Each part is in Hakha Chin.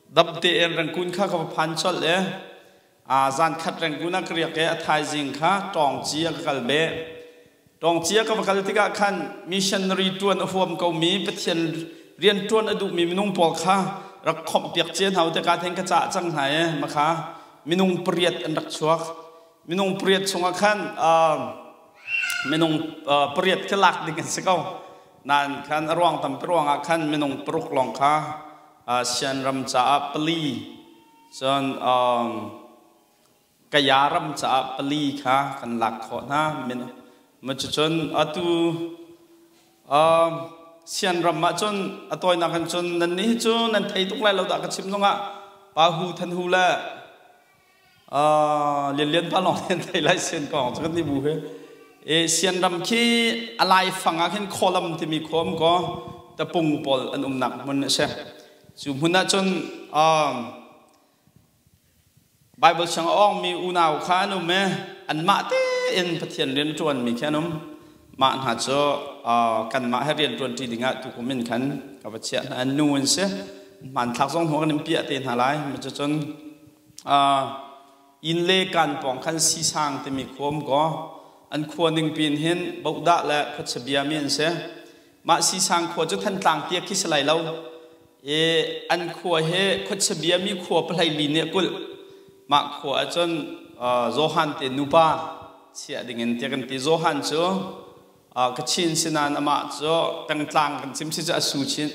Dam tein Rangoon kha ka va phan colh i zan khat Rangoon ah ka riak i a thaizing kha Tawngci ah ka kal beh. Tawngci ah ka va kal tikah khan missionary ṭuan a huam komi Pathian rian ṭuan a duhmi minung pawl kha rak khawmhpiak cia hna u ti ka theng ka cah cang hna i makha minung pariat an rak chuak. Minung pariat chungah khan minung pariat khi lak ding an si ko. Nain khan a ruang tampi ruangah khan minung paruk lawng kha Sian ram caah pali, cun Kaya ram caah pali kha kan lak khawh hna. Cucun atu Sian ram ah cun a tawinak in cun nannih hi cu nan thei tuk lai lo dah ka chim zongah Pa Hu Than Hu le Lian Lian pa lawng nan thei lai Sian kong cu kan ni bu hi. Sian ram khi a laifang ah khin Khawlam timi khua um kaw tapung pawl an umnak hmun a si. Cu hmun ah cun Bible siang a awngmi unau kha an um i anmah tein Pathian rian ṭuanmi khi an um. Mah hna cu kanmah he rian ṭuanṭi dingah tukum in khan ka va chiah hna. An nu an si. Hmanthlak zong hnu kan in piah te hna lai. Cucun inn le kan pawng khan Sisang timi khua um kaw an khua ningpi in hin Bohdah le Khuachabia mi an si. Mah Sisang khua cu Thantlang tia khi si lai lo. I an khua hi Khuachabia mi khua pahlei li nih a kulh. Mah khua ahcun Johan te nupa chiah dingin tiah kan ti. Johan cu Kachin si nain amah cu pengtlang kan chim si cu a su chin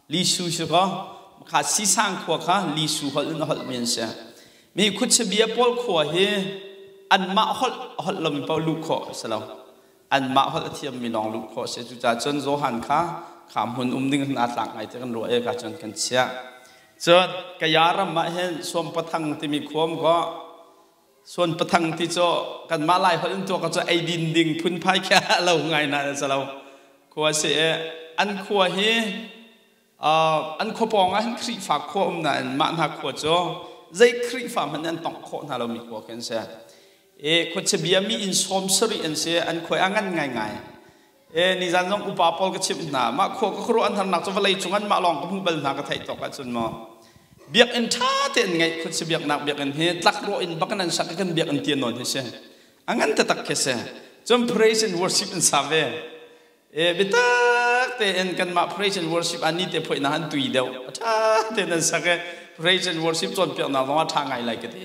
Lisu si kaw kha Sisang khua kha Lisu holh in a holhmi an si. Mi khuachabia pawl khua hi anmah holh holh lomi paoh luh khawh a si lo. Anmah holh a thiammi lawng luh khawh a si. Cucaah cun Johan kha kha hmun um ding in aa tlak ngai ti kan ruah i ka cun kan chiah. Cun Kaya ram ah hin Suampathang timi khua um kaw Suan pathang ti cu kanmah Lai holh in tuak cu eidin ding phunphai khi a lo ngai na a si lo. Khua si i an khua hi an khua pawng ah hin Khrihfa khua um nain mah hna khua cu zei Khrihfa hmanh nih an tongh khawh hna lomi khua khi an si. I khuachabia mi inn sawm sarih an si an khua a ngan ngaingai. E nizan zong upa pawl ka chimh hna mah khua ka khuaruah an harnak cu vawlei cung an mah lawng ka hmuh bal hna ka theih tawk ahcun maw biakinn ṭha tein ngeih khuasi biaknak biakinn hi tlakrawh in bak in an sak i kan biakinn tian nawn hi si a ngan taktak khi si cun praise and worship an sa ve e biatak tein kanmah praise and worship an ni te phoihnak an tui deuh a ṭha tein an sak i praise and worship cawnpiaknak zong a ṭha ngai lai ka ti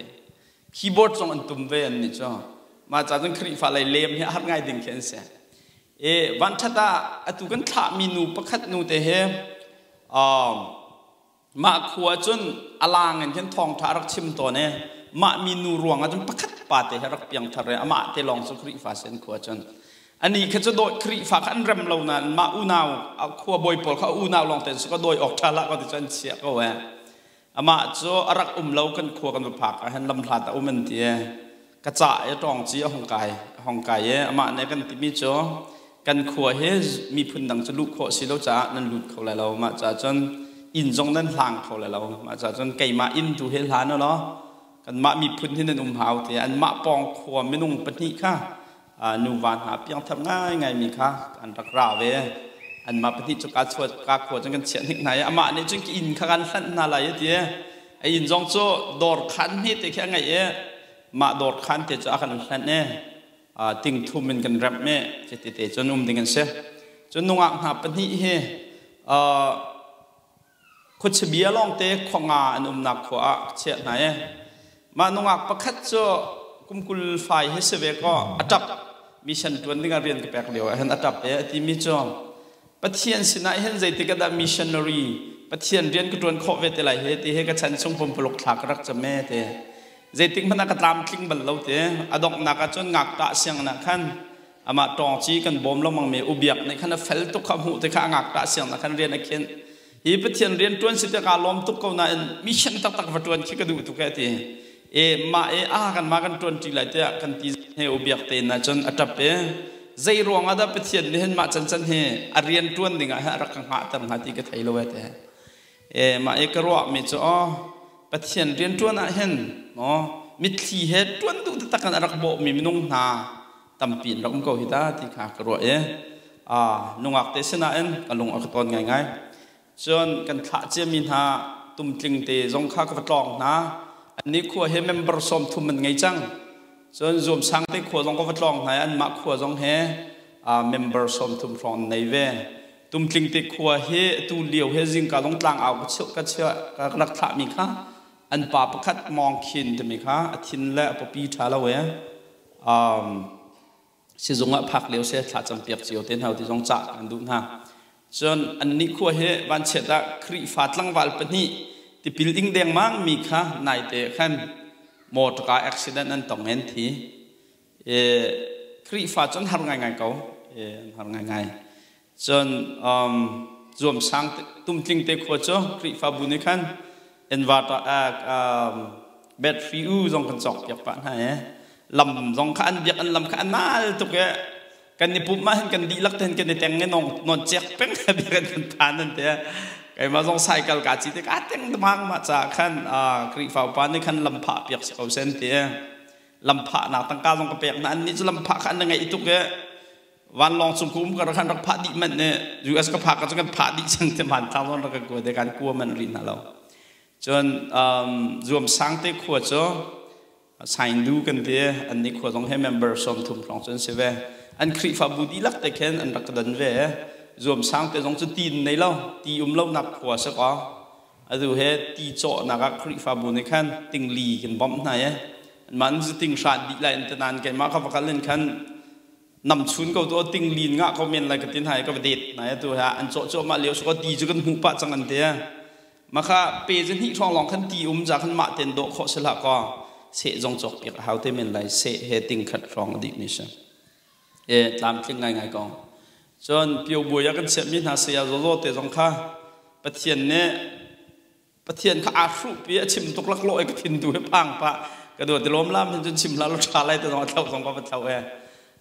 keyboard zong an tum ve an nih cu mah ca cun Khrihfa lei lem hi a har ngai ding khi an si e vanṭhat ah atu kan thlahmi nu pakhat nu te he mah khua cun a lang in khin thawngṭha a rak chim tawn i mah minu ruang ah cun pakhat pa te he rak piangthar i amah te lawng cu Khrihfa sin khua cun ani kha cu dawi Khrihfa kha an rem lo nain mah unau khua bawi pawl kha unau lawng te su ka dawi awk ṭha lah ko ti cu an chiah ko e amah cu a rak um lo kan khua kan va phak ah hin lamhlat a um an ti e ka ca i ṭawng ci a hung kai a hung kai i amah nih kan timi cu kan khua hi miphun dang cu luh khawh si lo caah nan lut kho lai lo mah caah cun inn zong nan hlang kho lai lo mah caah cun keimah inn tu hi hlan u law kanmah miphun hi nan um hau ti anmah pawng khua minung pahnih kha nuva hna piangthar ngaingai mi kha an rak ra ve anmah pahnih cu ka chuat ka khua cun kan chiah hnik hna i amah nih cun ka inn kha kan hlanh hna lai ti a inn zong cu dawr khan hme te khi a ngeih i mah dawr khan te cu a kan hlanh i ting thum in kan remh i cuti te cun um ding an si cun nungak hna pahnih hi khuachabia lawngte khua nga an umnak khua ah chiah hna i mah nungak pakhat cu kum kul fai hi si ve kaw a ṭap mission ṭuan dingah rian ka pek lio ah hin a ṭap i a timi cu Pathian sinah hin zeitik ah dah missionary Pathian rian ka ṭuan khawh ve te lai he ti he ka chan chung pumpuluk thla ka rak cam e ti zeitik hmanh ah ka tlamtling bal lo ti a donghnak ah cun ngakṭah sianginn ah khan amah ṭawngci kan bawm lengmang mi ubiak nih khan a fel tuk kha hmuh te kha a ngakṭah sianginn ah khan rian a khinh hi Pathian rian ṭuan si te kaa lawm tuk ko nain mission taktak va ṭuan khi ka duh tuk e ti e mah e a kan mah kan ṭuan ṭi lai tiah kan ti he ubiak te na cun a ṭap e zei ruang ah dah Pathian nih hin mah can can hi a rian ṭuan ding ah hin a rak ka hngahter hnga ti ka thei lo e te e mah e ka ruah mi cu aw Pathian rian ṭuan ah hin maw mitthli he ṭuan duh taktak in a rak bawh mi minung hna tampi in rak um ko hi ta ti kha ka ruah i nungak te sinain ka lung a ka ton ngaingai cun kan thlah ciami hna Tumtling te zong kha ka va tlawng hna. Annih khua he member 30 an ngei cang. Cun Zuamsang te khua zong ka va tlawng hna i anmah khua zong he member 30 hrawng an nei ve. Tumtling te khua hi tu lio he zingka zong tlangau ka cheuh ka chiah ka rak thlahmi kha an pa pakhat Mawng Khin timi kha a thin le a pawpi ṭha lo e. Sizung ah phak lio se thla campiak cio te hna ti zong cah kan duh hna. Cun annih khua hi vanchiat ah Khrihfa tlangval pahnih tipil ing dengmang mi kha naite khan motorka accident an tong en thi. E, Khrihfa cun har ngaingai ko. E, an har ngaingai. Cun zuamsang tumtling te khua cu Khrihfabu nih khan inverter battery u zong kan cawk piak pah hna e. Lam zong kha an biak an lam kha an mal tuk e. Kan i pumh ah hin kan dihlak te hin kan i teng i nong non cek peng biak kan phan an te. Keimah zong cycle ka ci te ka teng mang ma ca khan Khrihfa upa nih khan lam phah piak si ko sen ti e. Lam phah nak tangka zong ka pek na an nih cu lam phah kha an ngeih tuk e. Vanlawng cung ka um ka rak rak phah dih manh ne US ka phak ka cu kan phah dih cang te man thang zong rak ka kua te kan kua man ri hna lo. Cun zuam sang te khua cu Saindu kan ti an ni khua zong he member 30 hrawng cun si ve. An Khrihfabu dihlak te khin an rak ka don ve. Zuam sang te zong cu ti nei lo ti um lo nak khua si ko. Atu he ti cawhnak ah Khrihfabu nih khan tingli kan bawmh hna i man zu ting hran dih lai an ti nain keimah ka va kal in khan nam chun ko tu ting lin nga ko men lai ka tin hai ka va det nai tu ha an cawh cawh ma lio so ti chu kan hmu pa chang an te ma kha pe zu hnih thong long khan ti um za khan ma ten do kho sela ko se zong chok piak hau te men lai se he ting khat rong di ni se e tlam tling ngai ngai kong chon pio buya kan siam mi hna se ya zo zo te zong kha Pathian ne Pathian kha aa hruhpi a chim tuk laklawh i ka thin tu hi phang pah ka dua ti lawm lam hin cun chim hlah law ṭha lai te zong a thlo zong ka va thlo e.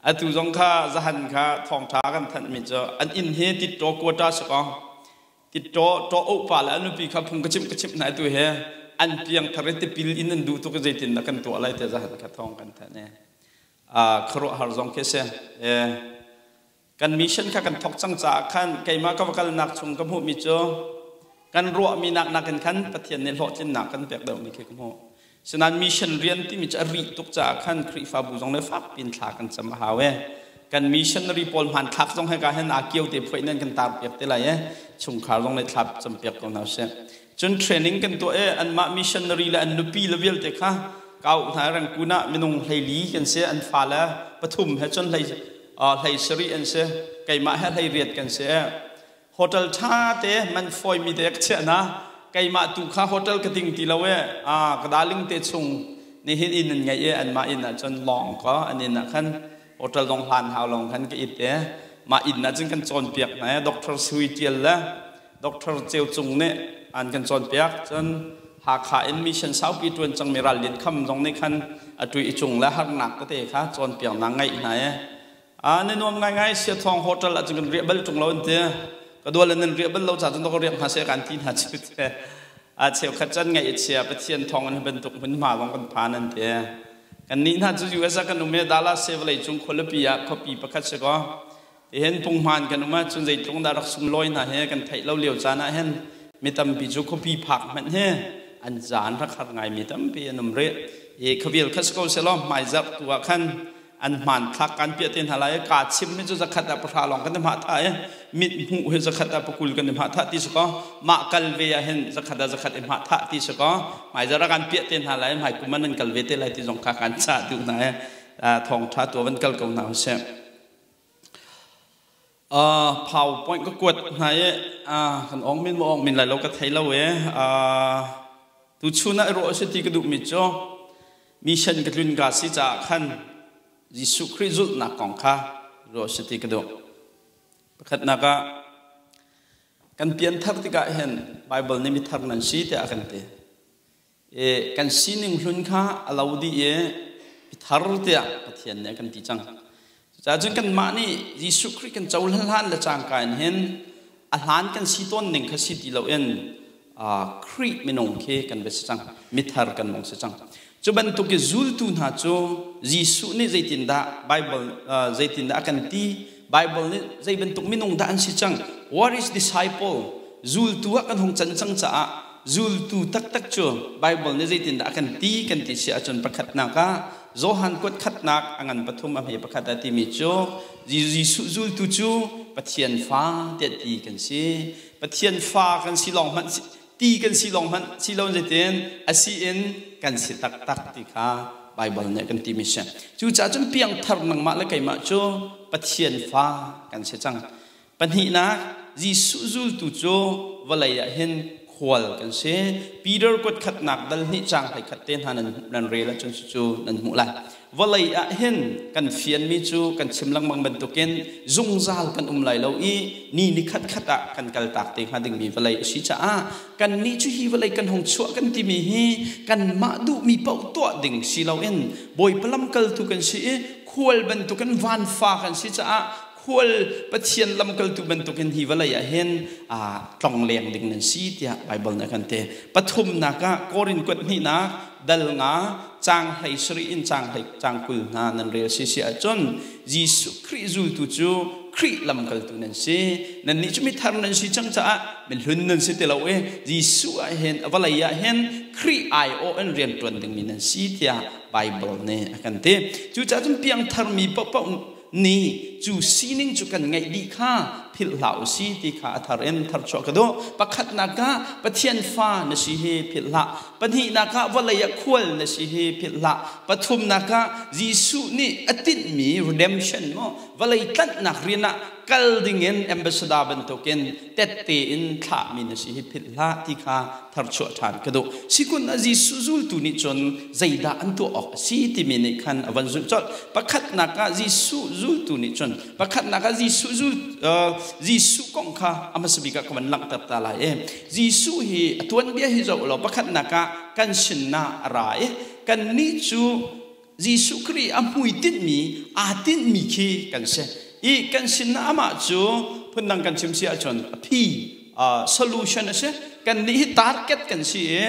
Atu zong kha zahan kha thawngṭha kan thanhmi cu an inn hi Titṭaw quarter si kaw Titṭaw ṭaw pa le a nupi kha phung ka chimh hna atu he an piangthar i tipil in an duh tuk i zeitin dah kan tuah lai te zahan kha thawng kan thanh e. Khuaruahhar zong khi si. Kan mission kha kan thawk cang caah khan keimah ka va kalnak chung ka hmuhmi cu kan ruahmi nak nakin khan Pathian nih hlawhtlinnak kan pek deuhmi khi ka hmuh. Sinain mission rian timi cu a rih tuk caah khan Khrihfabu zong le fak piin thla kan cam a hau e. Kan missionary pawl hmanthlak zong heka hin aa kio te phuai nan kan tar piak te lai e. Chungkhar zong le thla cam piak ko hna usih. Cun training kan tuah e anmah missionary le an nupi le vialte kha kau hna Rangkun ah minung 14 kan si an fale pathum he cun hlei 17 an si keimah he 18 kan si. Hotel ṭha te man fawimi te ka chiah na keimah tu kha hotel ka ding ti lo e ka darling te chung nihin inn an ngeih i anmah inn ah cun lawng ka an inn ah khan hotel zong hlan hau lawng khan ka it e. Mah inn ah cun kan cawnpiak hna e. Dr. Sui Tial le Dr. Ceu Cung nih an kan cawnpiak. Cun Hakha in mission saupi ṭuan cangmi Ral Lian Kham zong nih khan atu i cung le harnak tete kha cawnpiaknak ngeih hna i a na nuam ngaingai. Siathawng hotel ah cun kan riah bal ṭung lo an ti. Ka dual nan riah bal lo ca cun ka riak hna seh kan ti hna cu te. A cheukhat can ngaih a chia Pathian thawng in bantuk hmunhma zong kan phan an ti. Kan nih hna cu US ah kan um i Dallas se vawlei cung khualipi ah khuapi pakhat si kaw tihin punghman kan um ahcun zeitluk dah rak sunglawi hna he kan theih lo lio caan ah hin mi tampi cu khuapi phak hmanh hi an zaan rak har ngai mi tampi an um rih i khavial kha si ko selaw hmaizarh tu ah khan an hmanthlak kan piah te hna lai. Ka chim hi cu zakhat ah 10 lawng kan i hmah tha i mit hmuh hi zakhat ah 20 kan i hmah tha ti si kaw mah kal ve ah hin zakhat ah zakhat i hmah tha ti si kaw hmaizarh ah kan piah te hna lai. Hmai kum ah nan kal ve te lai ti zong kha kan cah duh hna i thawngtha tu van kal ko hna usih. PowerPoint ka kuat hna i kan ong min maw ong min lai lo ka thei lo e. Tuchun ah i ruah si ti ka duhmi cu mission ka tlun ka si caah khan Jesuh Khrih zulhnak kong kha ruah si ti ka duh. Pakhatnak ah kan pianthar tikah hin Bible nih mithar nan si tiah a kan ti. I kan sining hlun kha a lo dih i mithar tiah Pathian nih a kan ti cang. Cucaah cun kanmah nih Jesuh Khrih kan cohlan hlan le cangka in hin a hlan kan si tawn ning kha si ti loin Khrih minung khi kan va si cang. Mithar kan hung si cang. Cu bantuk i zultu hna cu Jesuh nih zeitindah Bible zeitindah a kan ti? Bible nih zei bantuk minung dah an si cang? What is disciple? Zultu ah kan hung can cang caah. Zultu taktak cu Baibal nih zeitindah a kan ti kan ti si ahcun pakhatnak ah Johan kuat khatnak a ngan pathum a hme pakhat a timi cu Jesuh zultu cu Pathian fa tiah ti kan si. Pathian fa kan si lawng hmanh ti kan si lawng hmanh si lo zeitin a si in kan si taktak ti kha Baibal nih a kan timi si. Cucaah cun piangthar nangmah le keimah cu Pathian fa kan si cang. Pahnihnak, Jesuh zultu cu vawlei ah hin khual kan si. Peter kuat khatnak dal hnih caang hlei khat te hna nan rel ahcun cucu nan hmuh lai. Vawlei ah hin kan fianmi cu kan chim lengmang bantukin zungzal kan um lai lo i ni ni khat khat ah kan kaltak te hnga dingmi vawlei a si caah kannih cu hi vawlei kan hung chuah kan timi hi kanmah duhmi paoh tuah ding si loin Bawipa lamkaltu kan si i khual bantukin vanfa kan si caah khual Pathian lamkaltu bantukin hi vawlei ah hin tlongleng ding nan si tiah Baibal nih a kan ti. Pathumnak ah Korin kuat hnihnak dal nga caang hlei sarih in caang hlei caang 20 hna nan rel si si ahcun Jesuh Khrih zultu cu Khrih lamkaltu nan si. Nannih cu mithar nan si cang caah mihlun nan si ti lo i Jesuh ah hin vawlei ah hin Khrih aiawh in rian ṭuan dingmi nan si tiah Baibal nih a kan ti. Cucaah cun piangtharmi paohpaoh nih cu sining cu kan ngeih dih kha philh hlah u si ti kha a thar in tharchuah ka duh. Pakhatnak ah Pathian fa na si hi philh hlah. Pahnihnak ah vawlei ah khual na si hi philh hlah. Pathumnak ah Jesuh nih a tinhmi redemption maw vawlei tlanhnak rian ah kal dingin ambassador bantukin tette in thlahmi na si hi philh hlah ti kha tharchuah ṭhan ka duh. Sikun ah Jesuh zultu nih cun zeidah an tuah awk a si timi nih khan a van zulh colh. Pakhatnak ah Jesuh zultu nih cun pakhatnak ah Jesuh zul Jesuh kong kha a hmasa bik ah ka van langhter ta lai i Jesuh hi a tuanbia hi zoh law pakhatnak ah kan sinah a ra i kannih cu Jesuh Khrih a hmuitinhmi aa tinhmi khi kan si i kan sinah amah cu phundang kan chim si ahcun a phi solution a si. Kannih hi target kan si i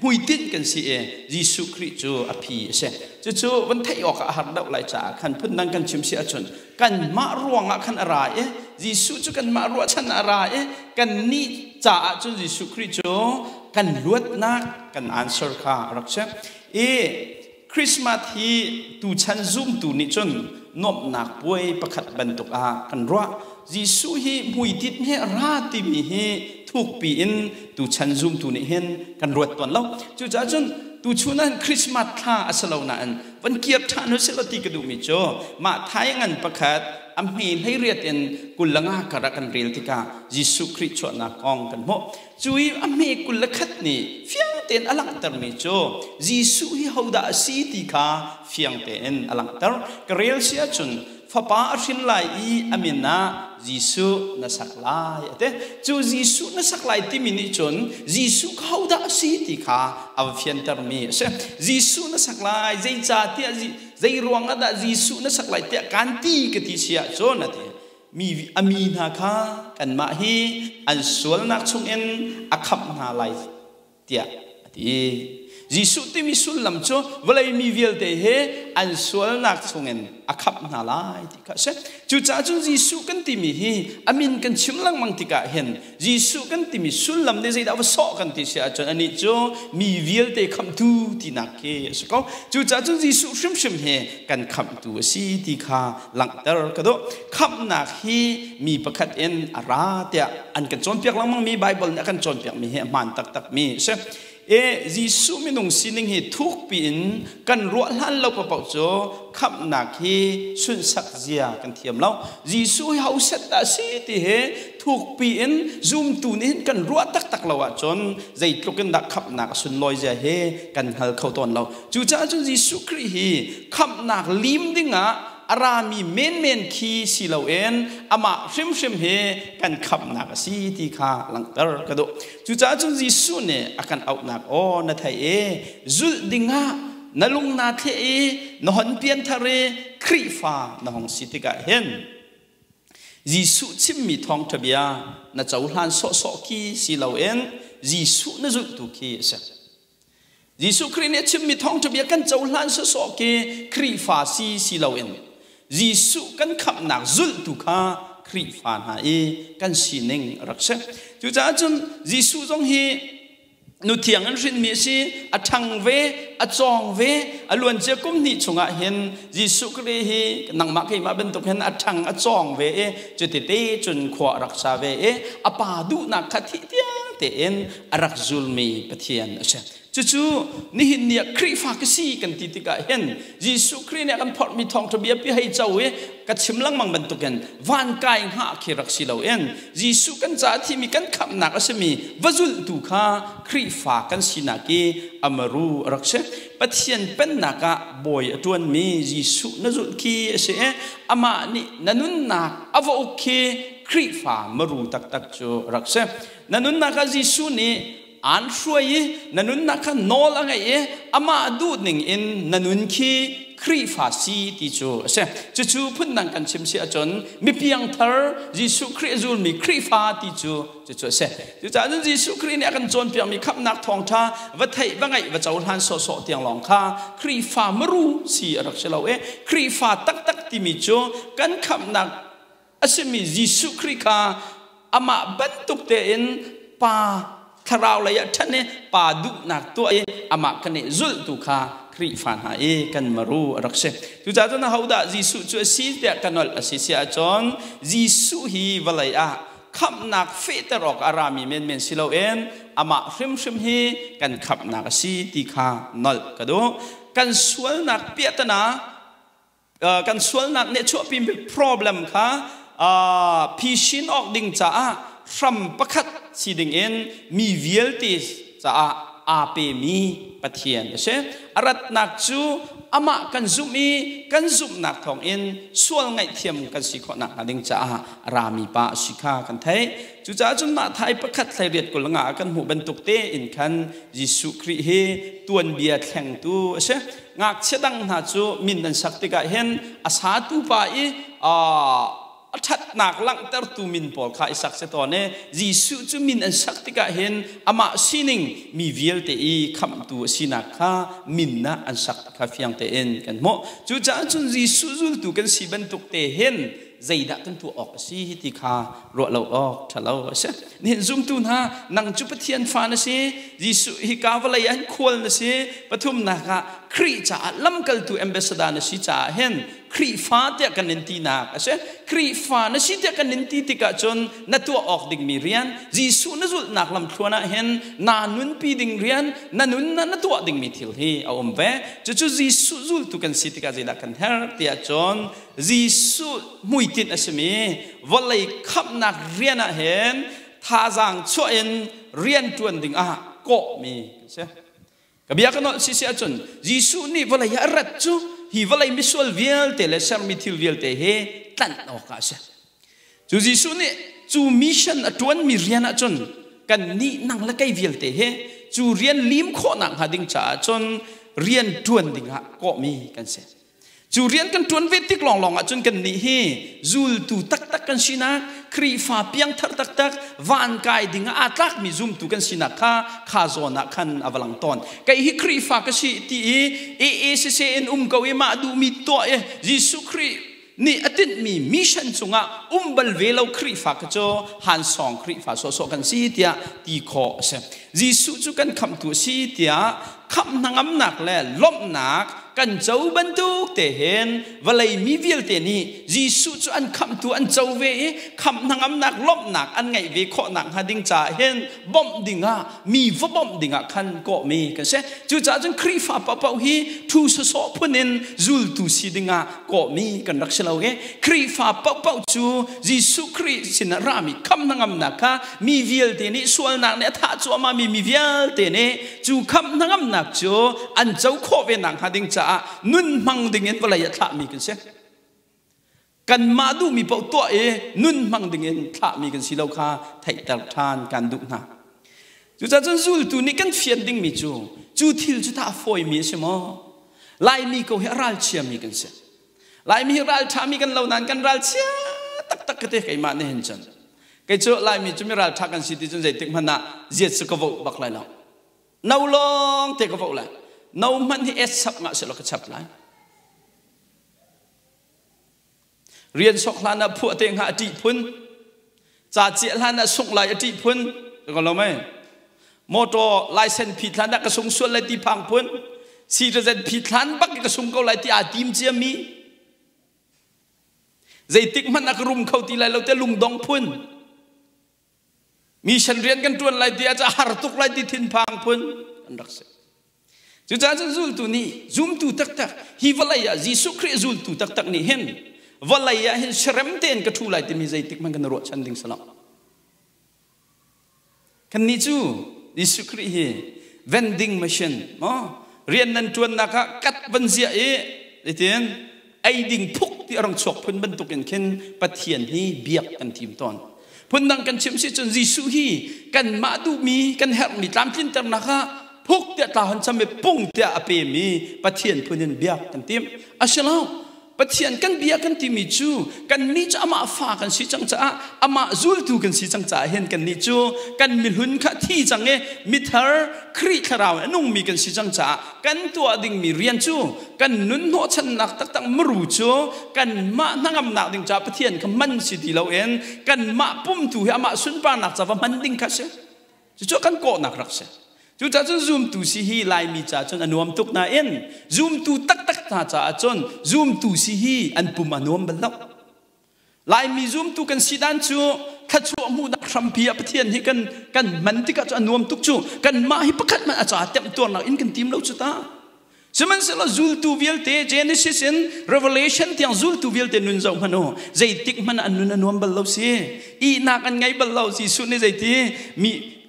hmuitinh kan si i Jesuh Khrih cu a phi a si. Cucu van theih awk ah a har deuh lai caah khan phundang kan chim si ahcun kanmah ruangah khan a ra i Jesuh cu kanmah ruahchan a ra i kannih caah cun Jesuh Khrih cu kan luatnak kan answer kha a rak si. I Christmas hi tuchan zumtu nih cun nuamhnak puai pakhat bantuk ah kan ruah. Jesuh hi hmuitinh he ra timi hi thukpi in tuchan zumtu nih hin kan ruat tawn lo. Cucaah cun tuchun ah Christmas thla a si lo nain van kir ṭhan u sih law ti ka duhmi cu mah thai ngan pakhat a hme 18 in 25 kar ah kan rel tikah Jesuh Khrih chuahnak kong kan hmuh. Cu i a hme 21 nih fiang tein a langhtermi cu Jesuh hi hodah a si ti kha fiang tein a langhter. Ka rel si ahcun fapa a hrin lai i a min ah Jesuh na sak lai a ti. Cu Jesuh na sak lai timi nih cun Jesuh kha hodah a si ti kha a va fiantermi a si. Jesuh na sak lai zeicahtiah zei ruang ah dah Jesuh na sak lai tiah kaan ti ka ti si ahcun a ti. Mi a mi hna kha kanmah hi an sualnak chungin a khamh hna lai tiah a ti. Jesuh timi sullam cu vawlei mi vialte he an sualnak chungin a khamh hna lai ti kha a si. Cucaah cun Jesuh kan timi hi a min kan chim lengmang tikah hin Jesuh kan timi sullam nih zeidah va sawh kan ti si ahcun anih cu mi vialte khamhtu tinak khi a si ko. Cucaah cun Jesuh hrimhrim hi kan khamhtu a si ti kha langhter ka duh. Khamhnak hi mi pakhat in a ra tiah an kan cawnpiak lengmang mi Baibal nih a kan cawnpiakmi hi a hmaan taktakmi a si. E Jesuh minung sining hi thukpi in kan ruah hlan lo paoh cu khamhnak hi sunhsak zia kan thiam lo. Jesuh hi hoset dah si ti hi thukpi in zumtu nih hin kan ruah taktak lo ahcun zeitluk in dah khamhnak a sunlawi zia hi kan hngal kho tawn lo. Cucaah cun Jesuh Khrih hi khamhnak lim dingah a rami menmen khi si loin amah hrimhrim hi kan khamhnak a si ti kha langhter ka duh. Cucaah cun Jesuh nih a kan auhnak aw na theih i zulh dingah na lung naa thleh i na hon pianthar i Khrihfa na hong si tikah hin Jesuh chimmi thawngṭha bia na cohlan sawhsawh khi si loin Jesuh na zulhtu khi a si. Jesuh Khrih nih a chimmi thawngṭha bia kan cohlan sawsawh khi Khrihfa si si loin Jesuh kan khamhnak zulhtu kha Khrihfa hna i kan sining a rak si. Cucaah cun Jesuh zong hi. Nu thiang an hrinmi a si, a ṭhang ve, a cawng ve, a luancia kum hnih chungah hin Jesuh Khrih hi nangmah keimah bantuk hin a ṭhang a cawng ve i cutite cun khua a rak sa ve i a pa duhnak kha thih tiang tein a rak zulmi Pathian a si. Cucu nihin ni ah Khrihfa ka si kan ti tikah hin Jesuh Khrih nih a kan phorhmi thawngṭha bia pi hei co i ka chim lengmang bantukin van kai hngah khi rak si loin Jesuh kan caah thimi kan khamhnak a simi va zulhtu kha Khrihfa kan sinak i amaru a rak si. Pathian pennak ah bawi a ṭuanmi Jesuh na zulh khi a si i amah nih na nunnak a va uk khi Khrihfa maru taktak cu a rak si. Na nunnak ah Jesuh nih aan hruai i na nunnak kha nawl a ngeih i amah duhning in na nun khi Khrihfa si ti cu a si. Cucu phundang kan chim si ahcun mipiang thar Jesuh Khrih a zulmi Khrihfa ti cu cucu a si. Cucaah cun Jesuh Khrih nih a kan cawnpiakmi khamhnak thawngṭha va theih va ngaih va cohlan sawhsawh tiang lawng kha Khrihfa maru si a rak si lo i Khrihfa taktak timi cu kan khamhnak a simi Jesuh Khrih kha amah bantuk tein pa thlarau lei ah ṭhan i pa duhnak tuah i amah kan i zulhtu kha Khrihfa hna i kan maru a rak si. Cucaah cun ahodah Jesuh cu a si tiah ka nolh a si si ahcun Jesuh hi vawlei ah khamhnak fehter awk a rami menmen si loin amah hrimhrim hi kan khamhnak a si ti kha nolh ka duh. Kan sualnak piahtana kan sualnak nih a chuahpimi problem kha phisin awk ding caah hram pakhat si dingin mi vialte caah aa pemi Pathian a si. A ratnak cu amah kan zumh i kan zumhnak thawngin sual ngaihthiam kan si khawh nakhnga ding caah a rami pa a si kha kan theih. Cucaah cun mah thai pakhat 18 20 ah kan hmuh bantuk tein khan Jesuh Khrih hi tuanbia thlengtu a si. Ngakchia dang hna cu min an sak tikah hin a satu pa i a ṭhatnak langhtertu min pawl kha i sak si tawn i Jesuh cu min an sak tikah hin amah sining mi vialte i khamhtu a sinak kha min ah an sak kha fiang tein kan hmuh. Cucaah cun Jesuh zultu kan si bantuk te hin zeidah kan tuah awk a si ti kha ruah lo awk ṭhalo a si. Nihin zumtu hna, nang cu Pathian fa na si, Jesuh hika vawlei ah hin khual na si, pathumnak ah Khrih caah lamkaltu ambassador na si caah hin Khrihfa tiah kan in tinak a si. Khrihfa na si tiah kan in ti tikah cun na tuah awk dingmi rian, Jesuh na zulhnak lamthluan ah hin naa nunpi ding rian, na nun na tuah dingmi thil hi a um ve. Cucu Jesuh zultu kan si tikah zeidah kan herh tiah cun Jesuh hmuitinh a simi vawlei khamhnak rian ah hin thazaang chuah in rian ṭuan dingah kawhmi kan si. Ka bia ka nolh si si ahcun Jesuh nih vawlei ah a rat cu hi vawlei misual vialte le sermi thil vialte hi tlanh awkah a si. Cu Jesuh nih cu mission a ṭuanmi rian ahcun kan nih nang le kei vialte hi cu rian lim khawhnak hnga ding caah cun rian ṭuan dingah kawhmi kan si. Cu rian kan ṭuan ve tik lawnglawng ahcun kannih hi zultu taktak kan sinak, Khrihfa piangthar taktak, van kai ding ah aa tlakmi zumtu kan sinak kha kha zawn ah khan a va lang tawn. Kei hi Khrihfa ka si ti i AA siseh in um ko i mah duhmi tuah i Jesuh Khrih nih a tinhmi mission cungah um bal ve lo Khrihfa kha cu hansawng Khrihfa sawhsawh kan si tiah ti khawh a si. Jesuh cu kan khamhtu a si tiah khamh hnangamnak le lawmhnak kan co bantuk te hin vawlei mi vialte nih Jesuh cu an khamhtu an co ve i khamh hnangamnak lawmhnak an ngeih ve khawhnak hnga ding caah hin bawmh dingah mi va bawmh dingah khan kawhmi kan si. Cucaah cun Khrihfa paohpaoh hi thu sawsawh phun in zultu si dingah kawhmi kan rak si lo i Khrihfa paohpaoh cu Jesuh Khrih sinah rami khamh hnangamnak kha mi vialte nih sualnak nih a thah cuahmahmi mi vialte nih cu khamh hnangamnak cu an co khawh ve nakhnga ding caah nun hmang dingin vawlei ah thlahmi kan si. Kanmah duhmi paoh tuah i nun hmang dingin thlahmi kan si lo kha theihter ṭhan kan duh hna. Cucaah cun zultu nih kan fian dingmi cu cu thil cu tah a fawimi a si maw? Laimi ko hi a ralchiami kan si. Laimi hi ralṭhami kan lo nain kan ralchia taktak ka te keimah nih hin cun. Kei cu Laimi cu mi ralṭha kan si ti cun zeitik hmanh ah ziat cu ka voh bak lai lo. No lawng te ka voh lai. No hmanh hi et sap ngah selaw ka chap lai. Rian sok hlan ah phuah te hnga a ṭih phun. Ca ciah hlan ah sungh lai a ṭih phun. Ka lo mei. Motor license phit hlan ah ka sung sual lai ti phang phun, citizen phit hlan bak ka sung ko lai ti aa tim cia mi. Zeitik hmanh ah ka rum kho ti lai lo te lungdong phun. Mission rian kan ṭuan lai ti ah har tuk lai ti thinphang phun kan rak si. Cucaah cun zultu nih zumtu taktak hi vawlei ah Jesuh Khrih zultu taktak nih hin vawlei ah hin serem tein ka ṭhu lai timi zeitik hmanh kan ruahchan ding si lo. Kannih cu Jesuh Khrih hi vending machine maw rian nan ṭuannak ah kat van ziah i zeitin ei ding phuk ti a rong chuak phun bantukin khin Pathian hi biak kan tim tawn. Phundang kan chim si cun Jesuh hi kanmah duhmi kan herhmi tlamtlinternak ah phuk tiah tla hon cham i pung tiah a pemi Pathian phun in biak kan tim. Asilo Pathian kan bia kan timi cu kannih cu amah fa kan si cang caah amah zultu kan si cang caah hin kannih cu kan mihlun kha thi cang i mithar Khrih thlarau a nungmi kan si cang caah kan tuah dingmi rian cu kan nun hnawhchannak taktak muru cu kanmah hnangamnak ding caah Pathian kha man si ti loin kanmah pumtu hi amah sunparnak ca va hman ding kha si. Cucu kan kawhnak rak si. Cucaah cun zumtu si hi Laimi caah cun a nuam tuk nain zumtu taktak hna caah cun zumtu si hi an pum a nuam bal lo. Laimi zumtu kan si dan cu thluachuah hmuhnak hrampi ah Pathian hi kan kan hman tikah cu a nuam tuk cu kanmah hi pakhat hmanh a caah temtuarnak in kan tim lo cu ta. Sihmanhsehlaw zultu vialte Genesis in Revelation tiang zultu vialte nun zoh hmanh u zeitik hmanh an nun a nuam bal lo si ihnak an ngei bal lo Jesuh nih zeiti mi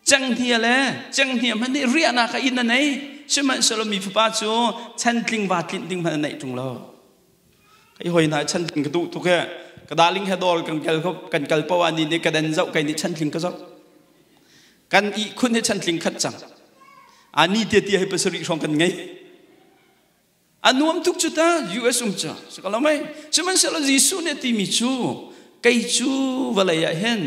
cenghngia le cenghngia hmanh nih riahnak a inn a nei sihmanhsehlaw mi fapa cu chantling va tlinh ding hmanh a neih ṭung lo kai hoi hna chantling ka duh tuk e ka darling he dawr kan kal kan kal poah ni nih ka den zoh kai nih chantling ka zoh kan ihkhun hi chantling khat cang a ni tia tia hi pasarih hrawng kan ngei a nuam tuk cu ta US um cu si ko mei sihmanhsehlaw Jesuh nih timi cu kei cu vawlei ah hin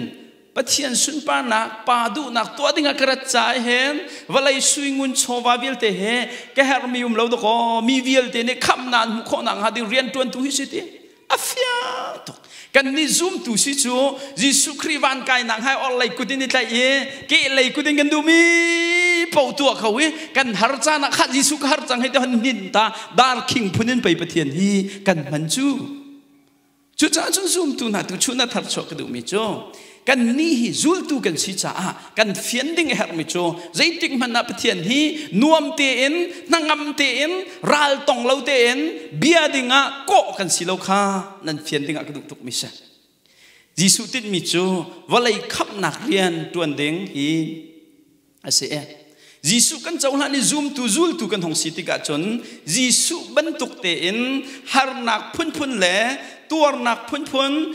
Pathian sunparnak pa duhnak tuah dingah ka rat caah hin vawlei sui ngun chawva vialte he ka herhmi um lo dakaw mi vialte nih khamhnak an hmuh khawh nakhnga ding rian ṭuantu hi si ti a fiang tuk kan nih zumtu si cu Jesuh Khrih van kainak hai orhlei kut in i tlaih i kehlei kut in kan duhmi paoh tuah kho i kan har caan ah kha Jesuh ka har cang hei ti hon hnin ta darkhing phun in pei Pathian hi kan hman cu cucaah cun zumtu hna tu chun a thar chuah ka duhmi cu kan nih hi zultu kan si caah kan fian ding a herhmi cu zeitik hmanh ah Pathian hi nuam tein hnangam tein ral tong lo tein bia ding ah kawh kan si lo kha nan fian ding ah ka duh tukmi si. Jesuh tinhmi cu vawlei khamhnak rian ṭuan ding hi a si e. Jesuh kan cohlan i zumtu zultu kan hung si tikah cun Jesuh bantuk tein harnak phunphun le tuarnak phunphun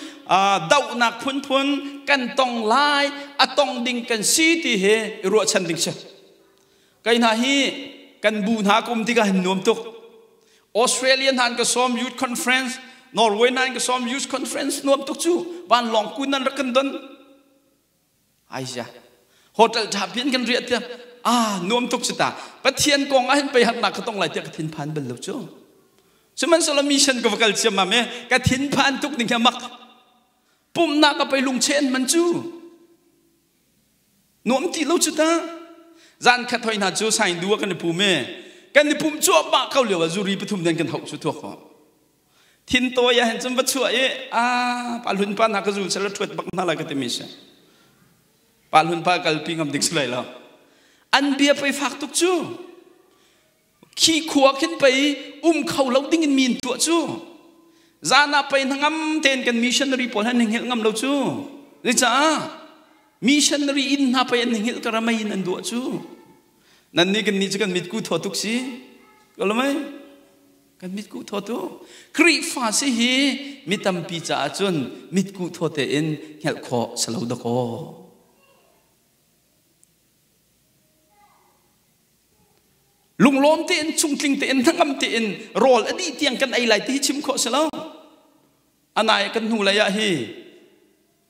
dohnak phunphun kan tong lai a tong ding kan si ti hi i ruahchan ding si. Kai hna hi kan bu hna ka um tikah hin nuam tuk. Australia hna an ka sawm youth conference, Norway hna an ka sawm youth conference nuam tuk cu vanlawng kun nan rak kan don. Asia. Hotel ṭha pian kan riah tiah ah nuam tuk si ta. Pathian kong ah hin pei harnak ka tong lai tiah ka thinphan bal lo cu. Sihmanhsehlaw mission ka va kal ciammam e ka thinphan tuk ning hi mak. Pumhnak ka pei lungchen man cu. Nuam ti lo cu ta. Zan khat hoi hna cu sain du ah kan i pum e. Kan i pum cuahmah ko lio ah zuri pathum den kan hauh cu thuak ko. Thin tawi ah hin cun va chuah i a pa hlun pa hna ka zul sela ṭhuat bak hna lai ka timi si. Pa hlun pa kalpi ngam ding si lai lo. An bia pei fak tuk cu. Khi khua khin pei um kho lo ding in mi in tuah cu. Zan ah pei hnangam tein kan missionary pawl han hngilh ngam lo cu. Zeicah missionary inn hna pei an hngilh ka ramei in an duah cu. Nan nih kan nih cu kan mitku thaw tuk si. Ko lo mei? Kan mitkuh thaw tu. Khrihfa si hi mi tampi caah cun mitkuh thaw tein hngelh khawh si lo dakaw. Lunglawm tein chungtling tein hnangam tein rawl a dih tiang kan ei lai ti hi chim khawh si lo. Anai kan hnu lei ah hi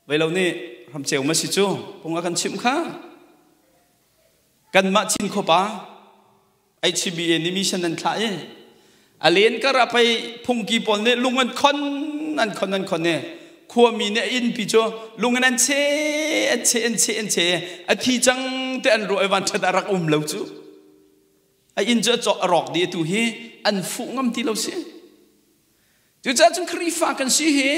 vei lo nih ramceu ma si cu phung a kan chimh kha. Kanmah Chin khuapa HCBA nih mission an thlah i a len kar ah pei phungki pawl nih lung an khon an khon an khon i Khuami nih a innpi cu lung in an cheh, an cheh, an cheh, an cheh. A thi cang te an ruah i vanṭhat ah rak um lo cu. A inn cu a cawh a rawk dih atu hi an fuh ngam ti lo si. Cucaah cun Khrihfa kan si hi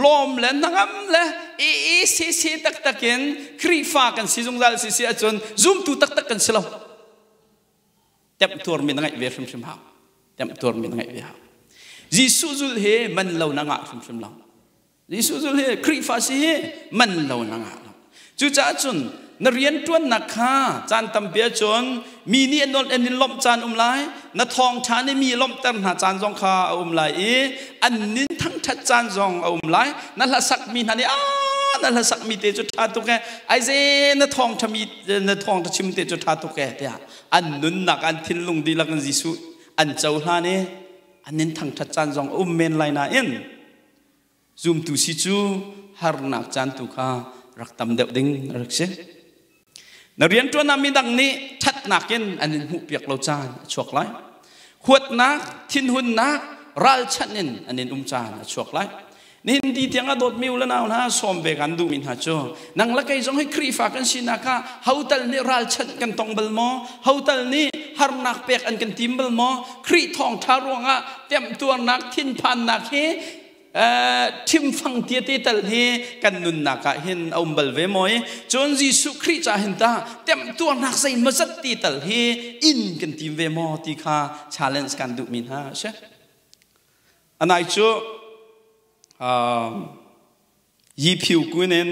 lawm le hnangam le ee se se taktak in Khrihfa kan si zungzal si si ahcun zumtu taktak kan si lo. Temtuarmi na ngeih ve hrimhrim hau. Temtuarmi na ngeih ve hau. Jesuh zul hi man lo na ngah hrimhrim lo. Jesuh zul hi Khrihfa si hi man lo na ngah lo. Cucaah cun na rianṭuannak kha caan tampi ahcun mi nih an an in lawmh caan um lai, na thawngṭha nih mi lawmhter hna caan zong kha a um lai i an nin thangṭhat caan zong a um lai. Na hlasakmi hna nih aa na hlasakmi te cu ṭha tuk ee, aize na thawngṭha mi na thawngṭha chim te cu ṭha tuk ee tiah an nunnak an thinlung dihlak in Jesuh an cohlan i an nin thangṭhat caan zong a um men lai nain Zumtu si cu harnak caan tu kha rak tam deuh ding a rak si. Na rianṭuan ah midang nih ṭhatnak in an in hmuhpiak lo caan a chuak lai. Huatnak, thinhunnak, ralchanh in an in um caan a chuak lai. Nihin ti tiang a dawtmi u le nau hna sawm ve kan duhmi hna cu nang le kei zong hi Khrihfa kan sinak ah hotal nih ralchanh kan tong bal maw? Hotal nih harnak pek an kan tim bal maw? Khrih thawngṭha ruangah temtuarnak, thinphannak hi thimfang tia te tal hi kan nunnak ah hin a um bal ve maw i cun Jesuh Khrih ca hin ta temtuarnak zeimawzat ti tal hi in kan tim ve maw ti kha challenge kan duhmi hna a si. Anai cu Yiphiu kun in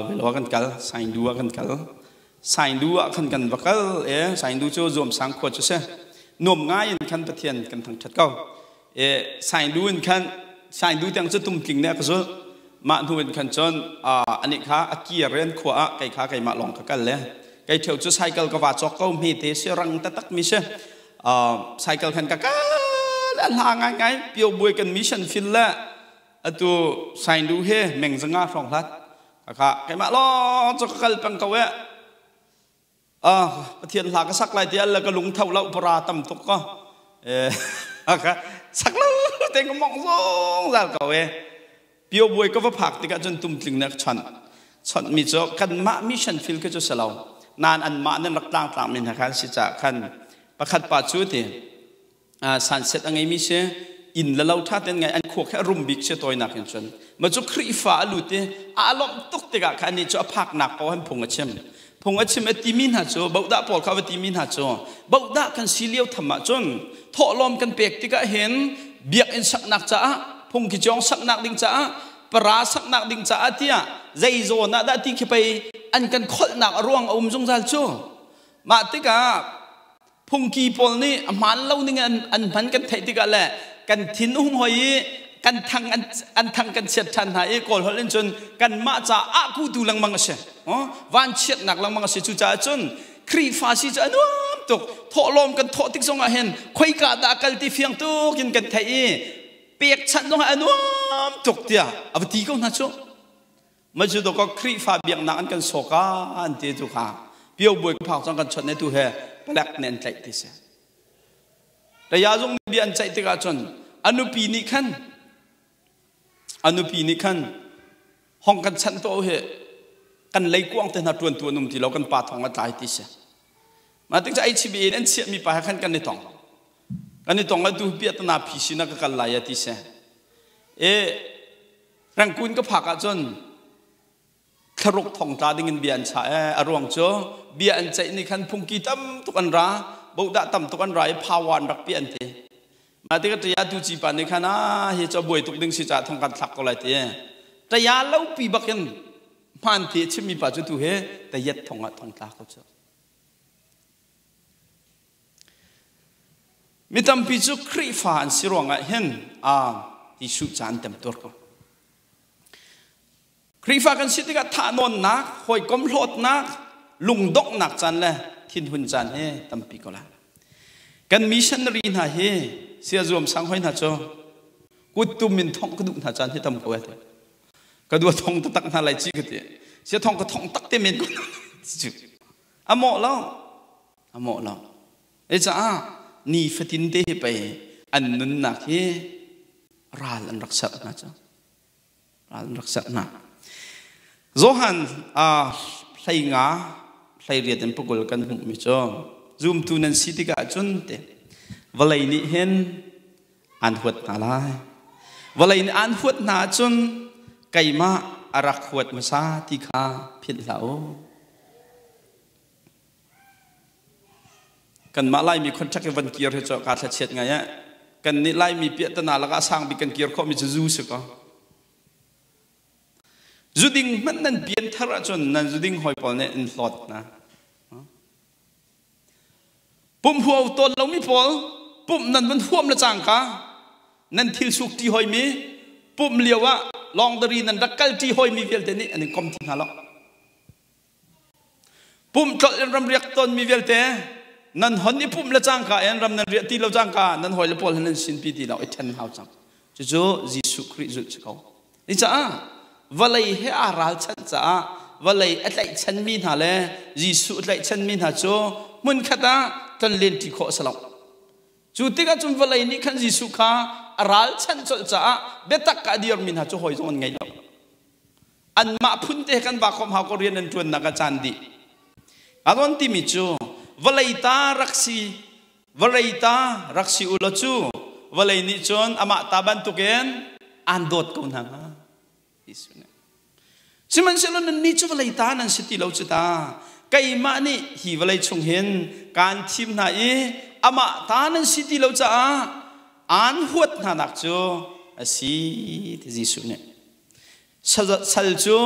Velo ah kan kal, Saindu ah kan kal. Saindu ah khan kan va kal e Saindu cu zuamsang khua cu si. Nuam ngai in khan Pathian kan thangṭhat ko. E Saindu in khan Saindu tiang cu tumtling nih a ka zulh. Mah hnu in khan cun anih kha a kir in khua ah kei kha keimah lawng ka kal le kei ṭheo cu cycle ka va cawk ko hme te si rang taktak mi si. Cycle khan ka kal a hla ngaingai pio buai kan mission field le Atu Saindu he meng zanga hrawng hlat. Kaka keimah lawng cu ka kal peng ko eh. Ah, Pathian hla ka sak lai ti al ka lung tho lo para tam tuk ko. Eh, ka sak lo te ka mong zungzal ko eh. Pio buai ka va phak tikah cun tumtling ne ka chon. Chon mi cu kanmah mission field ke cu si lo. Nan anmah nan rak tlang tlang mi hna khan si ca khan pakhat pa cu ti Sunset a ngeimi si inn le lo ṭha ten ngai an khua khi a rum bik si tawinak in cun ma cu Khrihfa a lut i a lawmh tuk tikah khan anih cu a phaknak paoh han phung a chim phung a chim a timi hna cu bohdah pawl kha va timi hna cu bohdah kan si lio tham ah cun thawhlawm kan pek tikah hin biakinn saknak caah phungki cawng saknak ding caah para saknak ding caah tiah zei zawn ah dah ti khi pei an kan kholhnak a ruang a um zungzal cu mah tikah Phungki pawl nih a hmaan lo ning an, an hman kan theih tikah le kan thin hung hoi i kan thang an, an thang kan chiat ṭhan hna i Kawl holh in cun kanmah caah kutu lengmang a si. Vanchiatnak lengmang a si. Cucaah cun Khrihfa si cu a nuam tuk. Thawhlawm kan thawh tik zongah hin khoika dah kal ti fiang tuk in kan theih i pekchanh zongah a nuam tuk tiah a va ti ko hna cu. Macu dawk Khrihfa biaknak an kan sawka an ti tu kha pio buai phak cang kan chawt ne tu he palek nih an tlaih ti si. Taya zung bia an ceih tikah cun a nupi nih khan a nupi nih khan hong kan chanh to he kan leikuang te hna tuan tu an um ti lo kan pa thong a tlai ti si. Ma tik ca HB in an chiah mi pa he khan kan i tong. Kan i tong atu piatana phi sina ka kal lai ti si. E Rangkun ka phak ahcun thlaruk thong tla ding in bia an chah ee. A ruang cu bia an ceih ni khan phungki tam tuk an ra, bohdah tam tuk an ra i phawa an rak piah an ti. Mah tikah ṭaya tu ci pa nih khan ah hi cu a buai tuk ding si caah thong kan thlak ko lai ti. Ṭaya lopi bak in hmaan ti a chimmi pa cu tu hi tayet thong ah thong tla ko cu. Mi tampi cu Khrihfa an si ruangah hin Jesuh ca an temtuar ko. Khrihfa kan si tikah thahnawnnak, hawikom hlawtnak, lungdonghnak caan le thinhun caan hi tampi ko lai. Kan missionary hna hi sia zuam sang hoi hna cu kuttum in thongh ka duh hna caan hi tam ko ai. Ka dua thong taktak hna lai ci ka ti. Sia thong ka thong tak te men ko. A mawh lo. A mawh lo. Ei caah ni fatin te hi pei an nunnak hi ral an rak serh hna cu. Ral an rak serh hna. Johan hlei nga hlei riat in pakul kan hmuhmi cu zumtu nan si tikah cun te vawlei nih hin an huat hna lai. Vawlei nih an huat hna ahcun keimah a rak huat hmasa ti kha philh hlah u. Kanmah Laimi contract i van kir hi cu kaa thlachiat ngai eh. Kan nih Laimi piahtana lakah sang bik kan kir khawhmi cu zu si ko. Zuding hmanh nan pian thar ahcun nan zuding hawi pawl nih in hlawt hna. Pumh huau tawn lomi pawl pumh nan van huam le cangka nan thil suk ṭi hoimi pumh lio ah longdari nan rak kal ṭi hoimi vialte nih an in kom ti hna lo. Pumh tlolh in ramriak tawnmi vialte nan hon i pumh le cangka in ram nan riah ti lo cangka nan hawile pawl he nan sinpi ti lo i ṭhen hau cang. Cucu Jesuh Khrih zulh si ko. Ni caah vawlei he aa ralchanh caah vawlei a tlaihchanmi hna le Jesuh a tlaihchanmi hna cu hmunkhat ah tlonlenṭi khawh a si lo. Cu tikah cun vawlei nih khan Jesuh kha a ralchanh colh caah biatak ah a dirmi hna cu hawi zong an ngei lo. Anmah phun te kan va khawm hau ko rian an ṭuannak a caan dih. A rawn timi cu vawlei ta rak si vawlei ta rak si u law cu vawlei nih cun amah ta bantukin aan dawt ko hna hnga. Jesuh nih. Sihmanhsehlaw nannih cu vawlei ta nan si ti lo cu ta. Keimah nih hi vawlei chung hin kaan thim hna i amah ta nan si ti lo caah aan huat hnanak cu a si ti Jesuh nih. Sal cu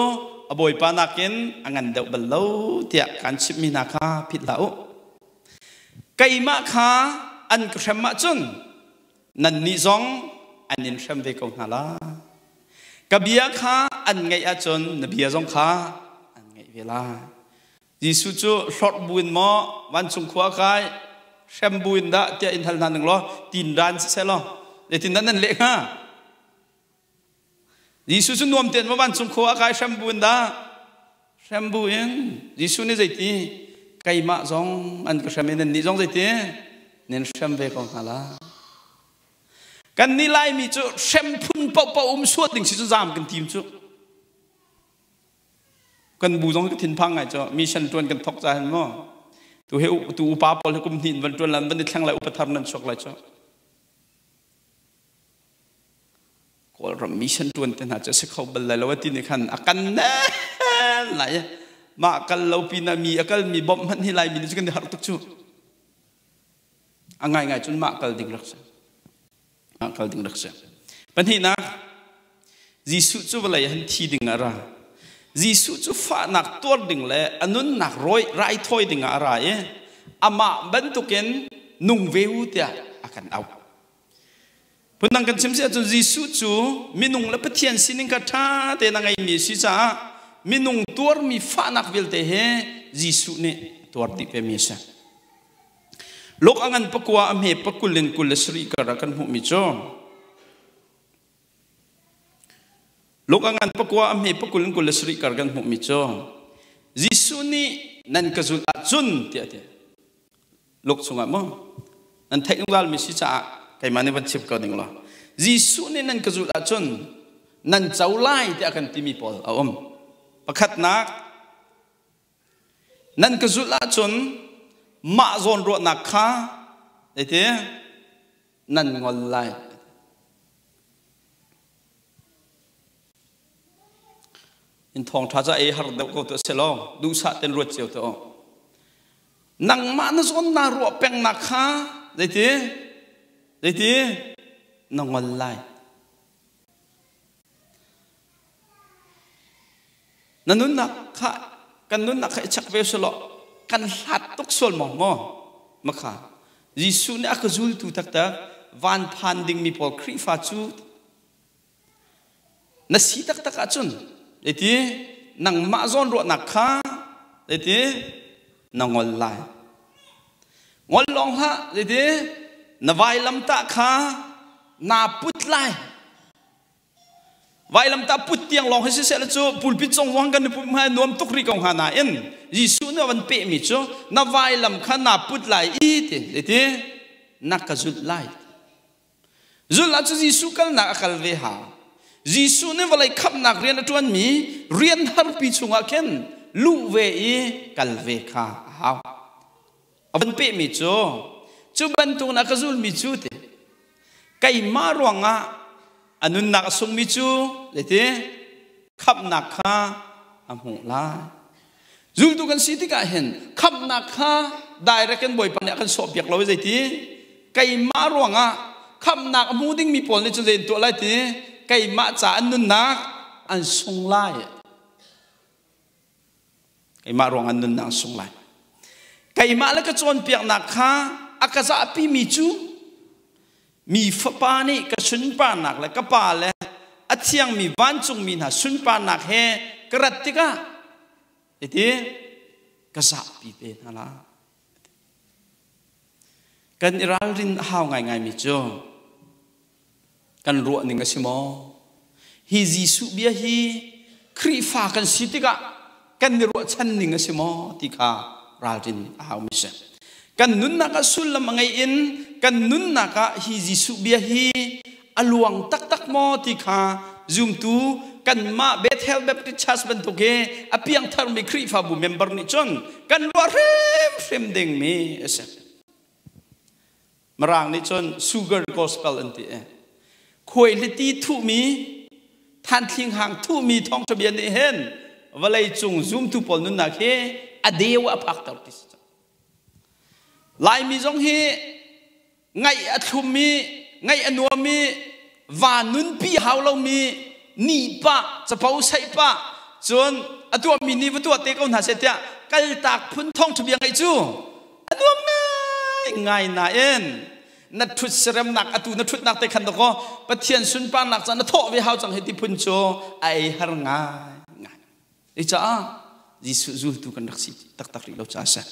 a bawipa nakin a ngan deuh bal lo tiah kaan chimhmi hna kha philh hlah u. Keimah kha an ka hrem ahcun nannih zong an in hrem ve ko hna lai. Ka bia kha an ngaih ahcun na bia zong kha an ngaih ve lai. Jesuh cu hlorh buin maw vancung khua kai hrem buin dah tiah in hal hna ning law tin dan siseh law zeitindah nan leh hnga? Jesuh cu nuam tein maw vancung khua a kai hrem bu in dah? Hrem bu in. Jesuh nih zeiti? Keimah zong an ka hrem i nannih zong zeiti? Nan hrem ve ko hna la. Kan nih Laimi cu hrem phun paohpaoh um suat ding si cu zaam kan tim cu. Kan bu zong ka thinphang ngai cu mission tuan kan thok ca hin maw? Tu he tu upa pawl he kum hnih in van tuan lan van i thleng lai upa thar nan chuak lai cu. Kawlram mission ṭuan te hna cu a si kho bal lai lo a ti nih khan a kan nen lai mah kal lo pinah mi a kalmi bawmh hmanh hi Laimi nih cu kan i harh tuk cu a ngaingai cun mah kal ding rak si mah kal ding rak si pahnihnak Jesuh cu vawlei han thi ding ah a ra Jesuh cu fahnak tuar ding le a nunnak rawi raithawi ding ah a ra i amah bantukin nung ve u tiah a kan auh Phundang kan chim si ahcun Jesuh cu minung le Pathian sining kha ṭha tein a ngeimi a si caah minung tuarmi fahnak vialte he Jesuh nih tuar dih vemi a si. Luk a ngan pakua a hme pakul in 27 kar ah kan hmuhmi cu Luk a ngan pakua a hme pakul in 27 kar kan hmuhmi cu Jesuh nih nan ka zulh ahcun tiah a ti. Luk chungah maw nan theih zungzalmi si caah keimah nih van chim ko ning law Jesuh nih nan ka zulh ahcun nan co lai tiah kan timi pawl a um. Pakhatnak nan ka zulh ahcun mah zawn ruahnak kha zeiti nan ngol lai. In thawngṭha ca ei har deuh ko tu a si lo duhsah ten ruat cio te u. Nangmah na zawn naa ruah pengnak kha zeiti zeiti na ngol lai. Na nunnak kha kan nunnak kha i check ve selaw kan hlat tuk sual maw maw makha Jesuh nih a ka zultu taktak van phan dingmi pawl Khrihfa cu Na si taktak ahcun zeiti nangmah zawnruahnak kha zeiti na ngol lai. Ngol lawng hlah zeiti na vailamtah kha naa put lai. Vailamtah put tiang lawng hi siseh cu pulpit zong zong kan i put hnga nuam tuk rih ko hnga nain Jesuh nih a van pehmi cu na vailam kha naa put lai i ti zeiti na ka zulh lai. Zulh ah cu Jesuh kalnak a kal ve hau. Jesuh nih vawlei khamhnak rian a ṭuanmi rian harpi chungah khin luh ve i kal ve kha a hau. A van pehmi cu, cu bantukin a ka zulmi cu ti, keimah ruangah a nunnak a sungmi cu zeiti khamhnak kha a hmuh lai. Zultu kan si tikah hin khamhnak kha direct in Bawipa nih a kan sawhpiak lo i zeiti keimah ruangah khamhnak a hmu dingmi pawl nih cun zei an tuah lai ti keimah ca an nunnak an sung lai. Keimah ruang an nunnak an sung lai. Keimah le ka cawnpiaknak kha a ka zahpimi cu mi fapa nih ka sunparnak le ka pa le a thiangmi vancungmi hna sunparnak he ka rat tikah iti ka zahpi te hna lai. Kan i ralrin a hau ngaingaimi cu kan ruah ning a si maw? Hi Jesuh bia hi Khrihfa kan si tikah kan i ruahchan ning a si maw ti kha ralrin a haumi si. Kan nunnak ah sullam a ngei in kan nunnak ah hi Jesuh bia hi a luang taktak maw ti kha zumtu kanmah Bethel Baptist Church bantuk hi a piangtharmi Khrihfabu member nih cun kan ruah hrimhrim dingmi a si. Mirang nih cun sugar gospel an ti i khuaihliti thuhmi thanthling hang thuhmi thawngṭha bia nih hin vawlei cung zumtu pawl nunnak hi a deu a phakter ti si. Laimi zong hi ngaih a thlum i ngaih a nuam i va nunpi hau lomi ni pah capo saih pah cun a tuahmi nih va tuah te ko hna seh tiah kaltak phun thawngṭha bia ngaih cu a nuam ngai ngai nain na ṭhut seremnak atu na ṭhutnak te khan dakaw Pathian sunparnak ca na thawh ve hau cang hi ti phun cu a ei har ngai ngai. Caah Jesuh zultu kan rak si taktak rih lo caah a si.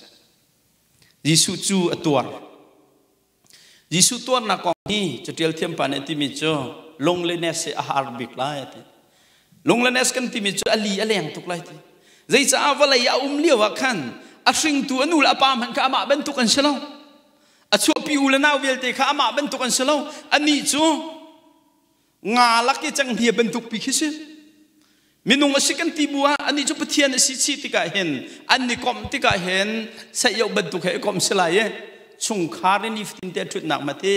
Jesuh cu a tuar. Jesuh tuarnak kong hi catial thiampa nih a timi cu loneliness hi a har bik lai a ti. Loneliness kan timi cu a li a leng tuk lai ti. Zeicaah vawlei a um lio ah khan a hringtu a nu le a pa hmanh kha amah bantuk an si lo. A chuahpi u le nau vialte kha amah bantuk an si lo. Anih cu nga lak i cenghngia bantuk pi khi si minung a si kan ti bu ah anih cu pathian a si chih tikah hin an i komh tikah hin saio bantuk he i komh si lai i chungkhar in nifatin te ṭhutnak mate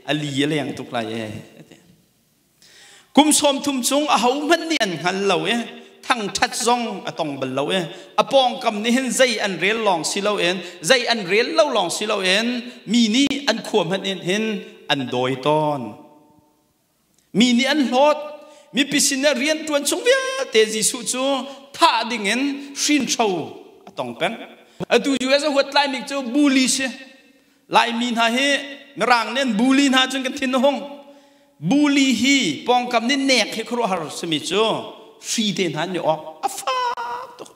a li a leng tuk lai e kum 30 chung a ho hmanh nih an hngal lo i thangṭhat zong a tong bal lo i a pawngkam nih hin zei an rel lawng si loin zei an rel lo lawng si loin mi nih an khua hmanh in hin an dawi tawn Mi nih an hlawt. Mipi sin ah rianṭuan chung vialte Jesuh cu thah dingin hrinhro a tong peng. Atu US a huat laimi cu bully si. Laimi hna hi Mirang nih an bully hna cun kan thin a hung. Bully hi pawngkam nih nek hi khuaruahhar simi cu hri te hna an i awk. A fak tuk.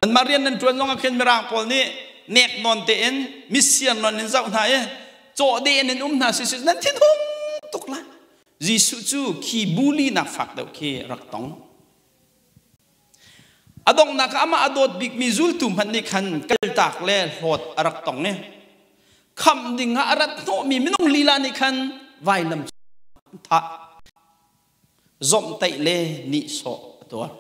Nanmah rian nan ṭuan zongah khin Mirang pawl nih nek nawn tein misian nawn in zoh hna i cawhdeh in um hna si nan thinhung tuk lai. Jesuh cu khi bulinak fak deuh khi rak tong. A donghnak ah amah a dawt bikmi zultu hmanh nih khan kaltak le hlawt a rak tong i khamh ding ah a rat hnawhmi minung lila nih khan vailam thah. Zomhtaih le nihsawh a tuar.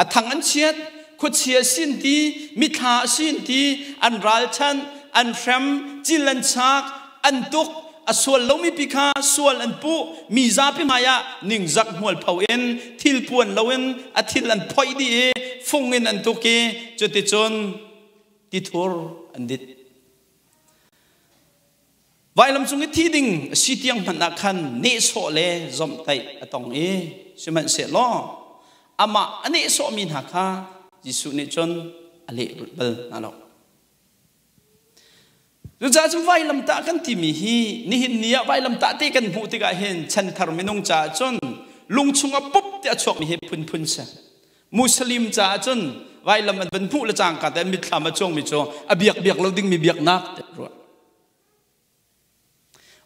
A thang an chiat, khuachia sin ti, mithla sin ti, an ralchanh, an hrem, cil an chak, an tuk, a sual lomi pi kha sual an puh, mi zapi hmaiah ningzak hmualpho in thil puan loin a thil an phoih dih i fung in an tuk i cuticun tithur an dit. Vailam cung i thi ding a si tiang hmanh ah khan nehsawh le zomhtaih a tong i sihmanhsehlaw amah a nehsawhmi hna kha Jesuh nih cun a lehrulh bal hna lo. Cucaah cun vailamtah kan timi hi nihin ni ah vailamtah te kan hmuh tikah hin chanthar minung caah cun lungchung ah pup ti a chuakmi hi phunphun si. Muslim caah cun vailam an van hmuh le cangka te an mitthlam a cuangmi cu a biak biak lo dingmi biaknak ti ruah.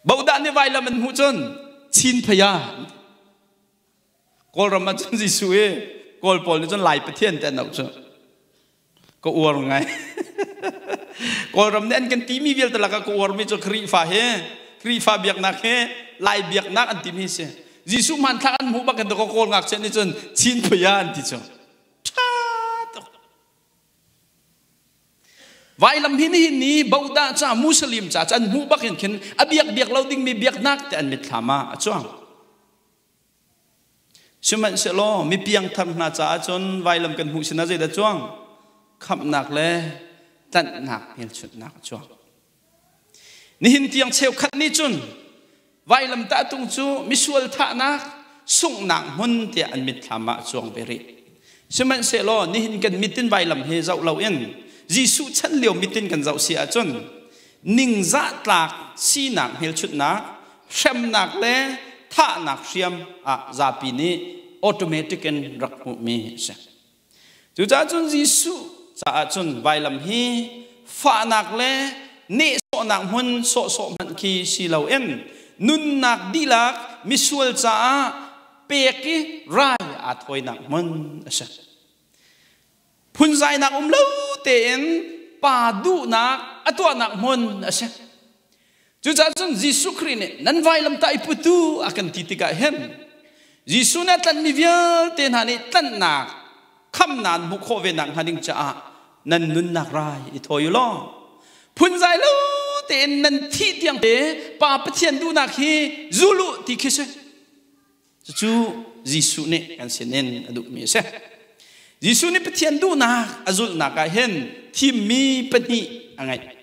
Bodah nih vailam an hmuh cun Chin phaya. Kawlram ah cun Jesuh i Kawl pawl nih cun Lai Pathian te an auh cu. Ka uar ngai. Kawlram nih an kan timi vialte lakah ka uarmi cu Khrihfa hi Khrihfa biaknak hi Lai biaknak an timi si. Jesuh hmanthlak an hmuh bak in dakaw Kawl ngakchia nih cun Chin phaya an ti cu. Ṭha tuk. Vailam hi nihin ni bodah ca Muslim ca an hmuh bak in khin a biak biak lo dingmi biaknak te an mitthlam ah a cuang. Sihmanhsehlaw mi piangthar hna caah cun vailam kan hmuh sinah zeidah cuang? Khamhnak le tlanhnak hmelchunhnak a cuang. Nihin tiang cheukhat nih cun vailam tahtung cu misual thahnak sunghnak hmun tiah an mitthlam ah a cuang ve rih. Sihmanhsehlaw nihin kan mit in vailam hi zoh loin Jesuh chan lio mit in kan zoh si ahcun ningzah tlak sinak hmelchunhnak, hremnak le thahnak hriam ah zapi nih automatic in rak hmuhmi a si. Cucaah cun Jesuh caah cun vailam hi fahnak le nehsawhnak hmun sawhsawh hmanh khi si loin nunnak dihlak misual caah pek i rai aa thawinak hmun a si. Phunzainak um lo tein pa duhnak a tuahnak hmun a si. Cucaah cun Jesuh Khrih nih nan vailamtah i putu a kan ti tikah hin Jesuh nih a tlanhmi vialte hna nih tlanhnak khamnak hmuh khawh ve nak hnga ding caah nan nunnak rai i thawi u law phunzai lo tein nan thih tiang te Pa Pathian duhnak hi zul u ti khi si. Cucu Jesuh nih kan sinin a duhmi a si. Jesuh nih Pathian duhnak a zulhnak ah hin thimmi pahnih a ngeih.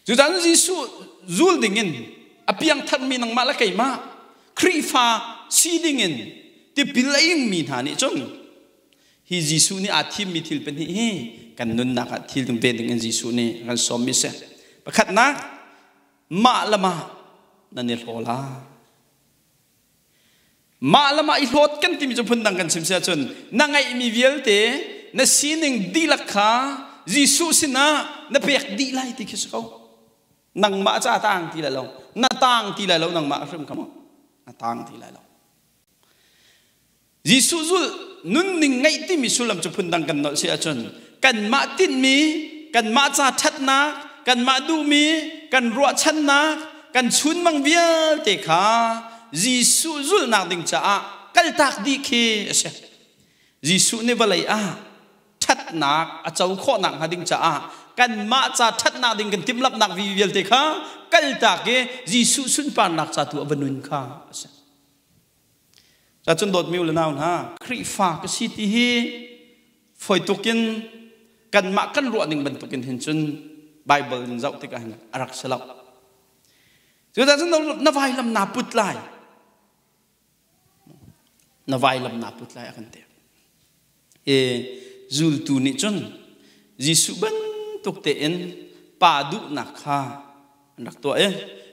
Cucaah Jesuh zul dingin a piangtharmi nangmah le keimah Khrihfa si dingin tipil a ingmi hna nih cun hi Jesuh nih aa thimmi thil pahnih hi kan nunnak ah thil ding ve dingin Jesuh nih a kan sawmmi a si. Pakhatnak, mah le mah nan i hlaw lai. Mah le mah i hlawt kan timi cu phundang kan chim si ahcun na ngeihmi vialte na sining dihlak kha Jesuh sinah na pek dih lai ti khi si ko. Nangmah ca taang ti lai lo. Na taang ti lai lo nangmah hrim kha mu. Na taang ti lai lo. Jesuh zulh nunning ngeih timi sullam cu phundang kan nolh si ahcun kanmah tinhmi, kanmah ca ṭhatnak, kanmah duhmi, kan ruahchannak, kan chunmang vialte kha Jesuh zulhnak ding caah kaltak dih khi a si. Jesuh nih vawlei ah ṭhatnak a co khawhnak hnga ding caah kanmah ca ṭhatnak ding kan timhlamhnak vialte kha kaltak i Jesuh sunparnak ca tu a va nun kha a si. Cun dawtmi u le nau hna, Khrihfa ka si ti hi fawi tukin kanmah kan ruah ning bantukin hin cun Bible in zoh tikah hin a rak si lo. Cucaah cun na vailam naa put lai. Na vailam naa put lai a kan ti. I zultu nih cun Jesuh bantuk tein pa duhnak kha an rak tuah i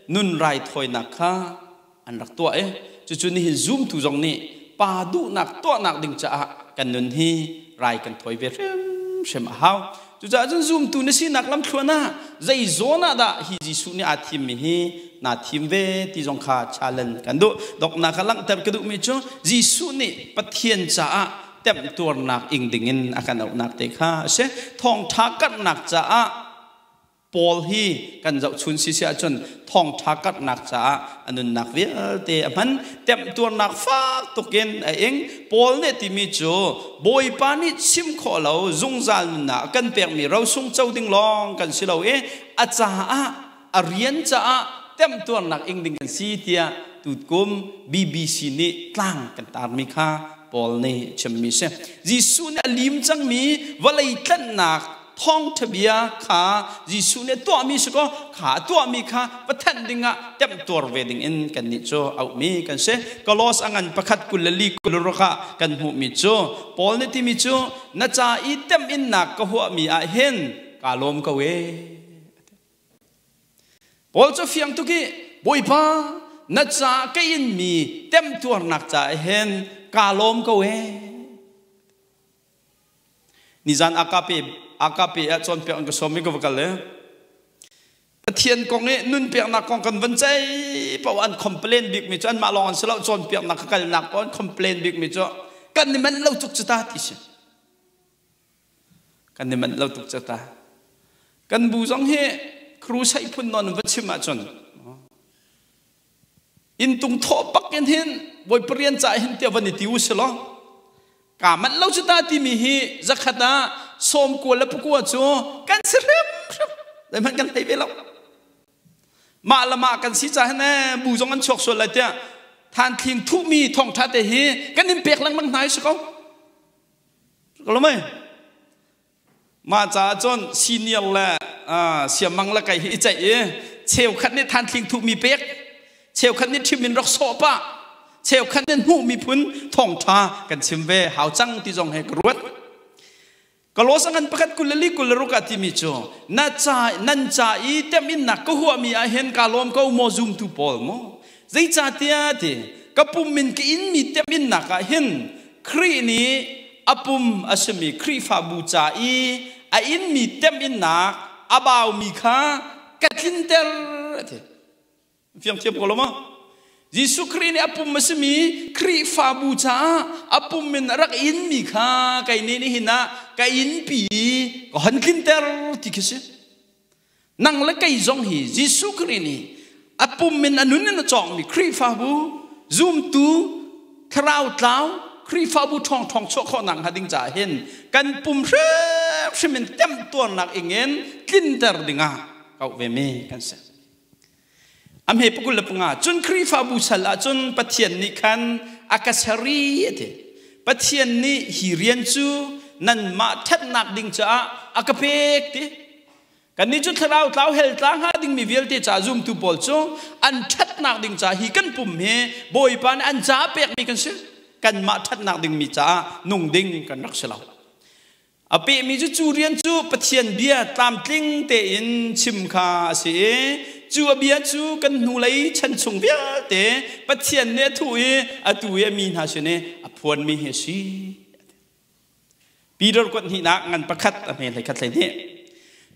nun raithawinak kha an rak tuah i cucu nihin zumtu zong nih pa duhnak tuahnak ding caah kan nun hi rai kan thawi ve hrimhrim a hau. Cucaah cun zumtu na sinak lamthluan ah zei zawn ah dah hi Jesuh nih aa thimmi hi naa thim ve ti zong kha challenge kan duh. Donghnak ah langhter ka duhmi cu Jesuh nih Pathian caah temtuarnak ing dingin a kan auhnak te kha a si. Thawngṭha karhnak caah Paul hi kan zohchun si si ahcun thawngṭha karhnak caah a nunnak vialte a hman. Temtuarnak fak tukin a ing. Paul nih timi cu Bawipa nih chim khawh lo zungzal nunnak a kan pekmi rosung co ding lawng kan si lo i a caah a rian caah temtuarnak ing ding kan si tiah tutkum BBC nih tlang kan tarmi kha Paul nih chimmi si. Jesuh nih a lim cangmi vawlei tlanhnak thawngṭha bia kha Jesuh nih tuahmi si kaw kha a tuahmi kha va thanh dingah temtuar ve dingin kannih cu auhmi kan si. Kolos a ngan pakhat 24 26 ah kan hmuhmi cu Paul nih timi cu na ca i temhinnak ka huahmi ah hin kaa lawm ko ee. Paul cu fiang tuk i Bawipa na ca ka inmi temtuarnak caah hin kaa lawm ko ee. Nizan AKP AKP ah cawnpiak an ka sawm i ka va kal i Pathian kong i nun peknak kong kan van ceih paoh an complain bikmi cu anmah lawng an si lo cawnpiaknak ka kalnak paoh an complain bikmi cu kan i manh lo tuk cu ta ti si. Kan i manh lo tuk cu ta. Kan bu zong hi crusade phun nawn va chim ahcun. Inn tung thawh bak in hin Bawipa rian caah hin tiah van i ti u si law kaa manh lo cu ta timi hi zakhat ah 90 le 90 cu kan si hrimhrim, zeihmanh kan thei ve lo. Mah le mah kan si caah hin bu zong an chuak sual lai tiah thanthling thuhmi thawngṭha te hi kan in pek lengmang hna hi si ko ko mei. Mah caah cun senior le siamang le kai hi i ceih i cheukhat nih thanthling thuhmi pek, cheukhat nih ṭhim in rak sawh pah, cheukhat nih hmuhmi phun thawngṭha kan chim ve hau cang ti zong he ka ruat. Kalos a ngan pakhat 24 26 ah timi cu na ca nan ca i teminnak ka huahmi ah hin ka lawm ko maw zumtu pawl maw, zeicahtiah ti ka pum in ka inmi teminnak ah hin Khrih nih a pum a simi Khrihfabu ca i a inmi teminnak a baumi kha ka tlinter ti. Fiang thiam ko lo maw? Jesuh Khrih nih a pum a simi Khrihfabu caah a pum in a rak inmi kha kei nih nihin ah ka inpi ka hon tlinter ti khi si. Nang le kei zong hi Jesuh Khrih nih a pum in a nun in a cawngmi Khrihfabu zumtu thlarau tlau Khrihfabu ṭhawng ṭhawng chuah khawhnak hnga ding caah hin kan pum hrimhrim in temtuarnak ingin tlinter dingah kauh ve mi kan si. A hme 25 cun Khrihfabu sal ah cun Pathian nih khan a ka ser i a ti. Pathian nih hi rian cu nanmah ṭhatnak ding caah a ka pek ti. Kannih cu thlarau tlau hell tla hnga dingmi vialte ca zumtu pawl cu an ṭhatnak ding ca hi kan pum hi Bawipa nih an ca pekmi kan si. Kanmah ṭhatnak dingmi caah nung ding kan rak si lo. A pehmi cu cu rian cu Pathian bia tlamtling tein chim kha a si i cu a bia cu kan hnulei chan chung vialte Pathian nih a thuh i atu i a mi hna sin i a phuanmi hi a si. Peter kuat hnihnak ngan pakhat a hme hlei khat hlei hnih.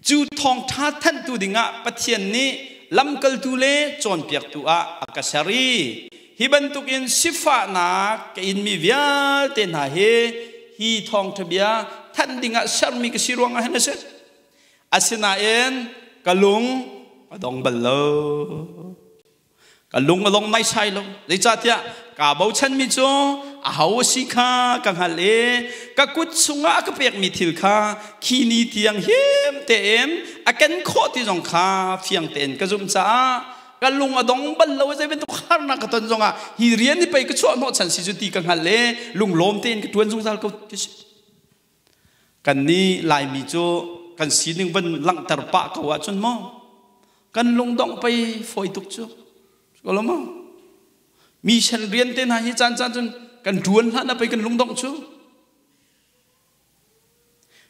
Cu thawngṭha thanhtu dingah Pathian nih lamkaltu le cawnpiaktu ah a ka ser i hi bantukin sifahnak ka inmi vialte hna hi hi thawngṭha bia thanh dingah sermi ka si ruangah hin a si. Asinain ka lung a dong bal lo. Ka lung a dong naisai lo. Zeicahtiah kaa bochanmi cu aho a si kha ka hngalh i ka kut chungah a ka pekmi thil kha khi ni tiang him tein a ken khawh ti zong kha fiang tein ka zumh caah ka lung a dong bal lo. Zei bantuk harnak ka ton zongah hi rian hi pei ka chuah hnawh chan si cu ti ka hngalh i lunglawm tein ka ṭuan zungzal ko ti si. Kan nih Laimi cu kan sining van langhter pah ko ahcun maw kan lungdongh pei fawi tuk cu ko lo maw? Mission rian te hna hi caan caan cun kan ṭuan hlan ah pei kan lungdongh cu.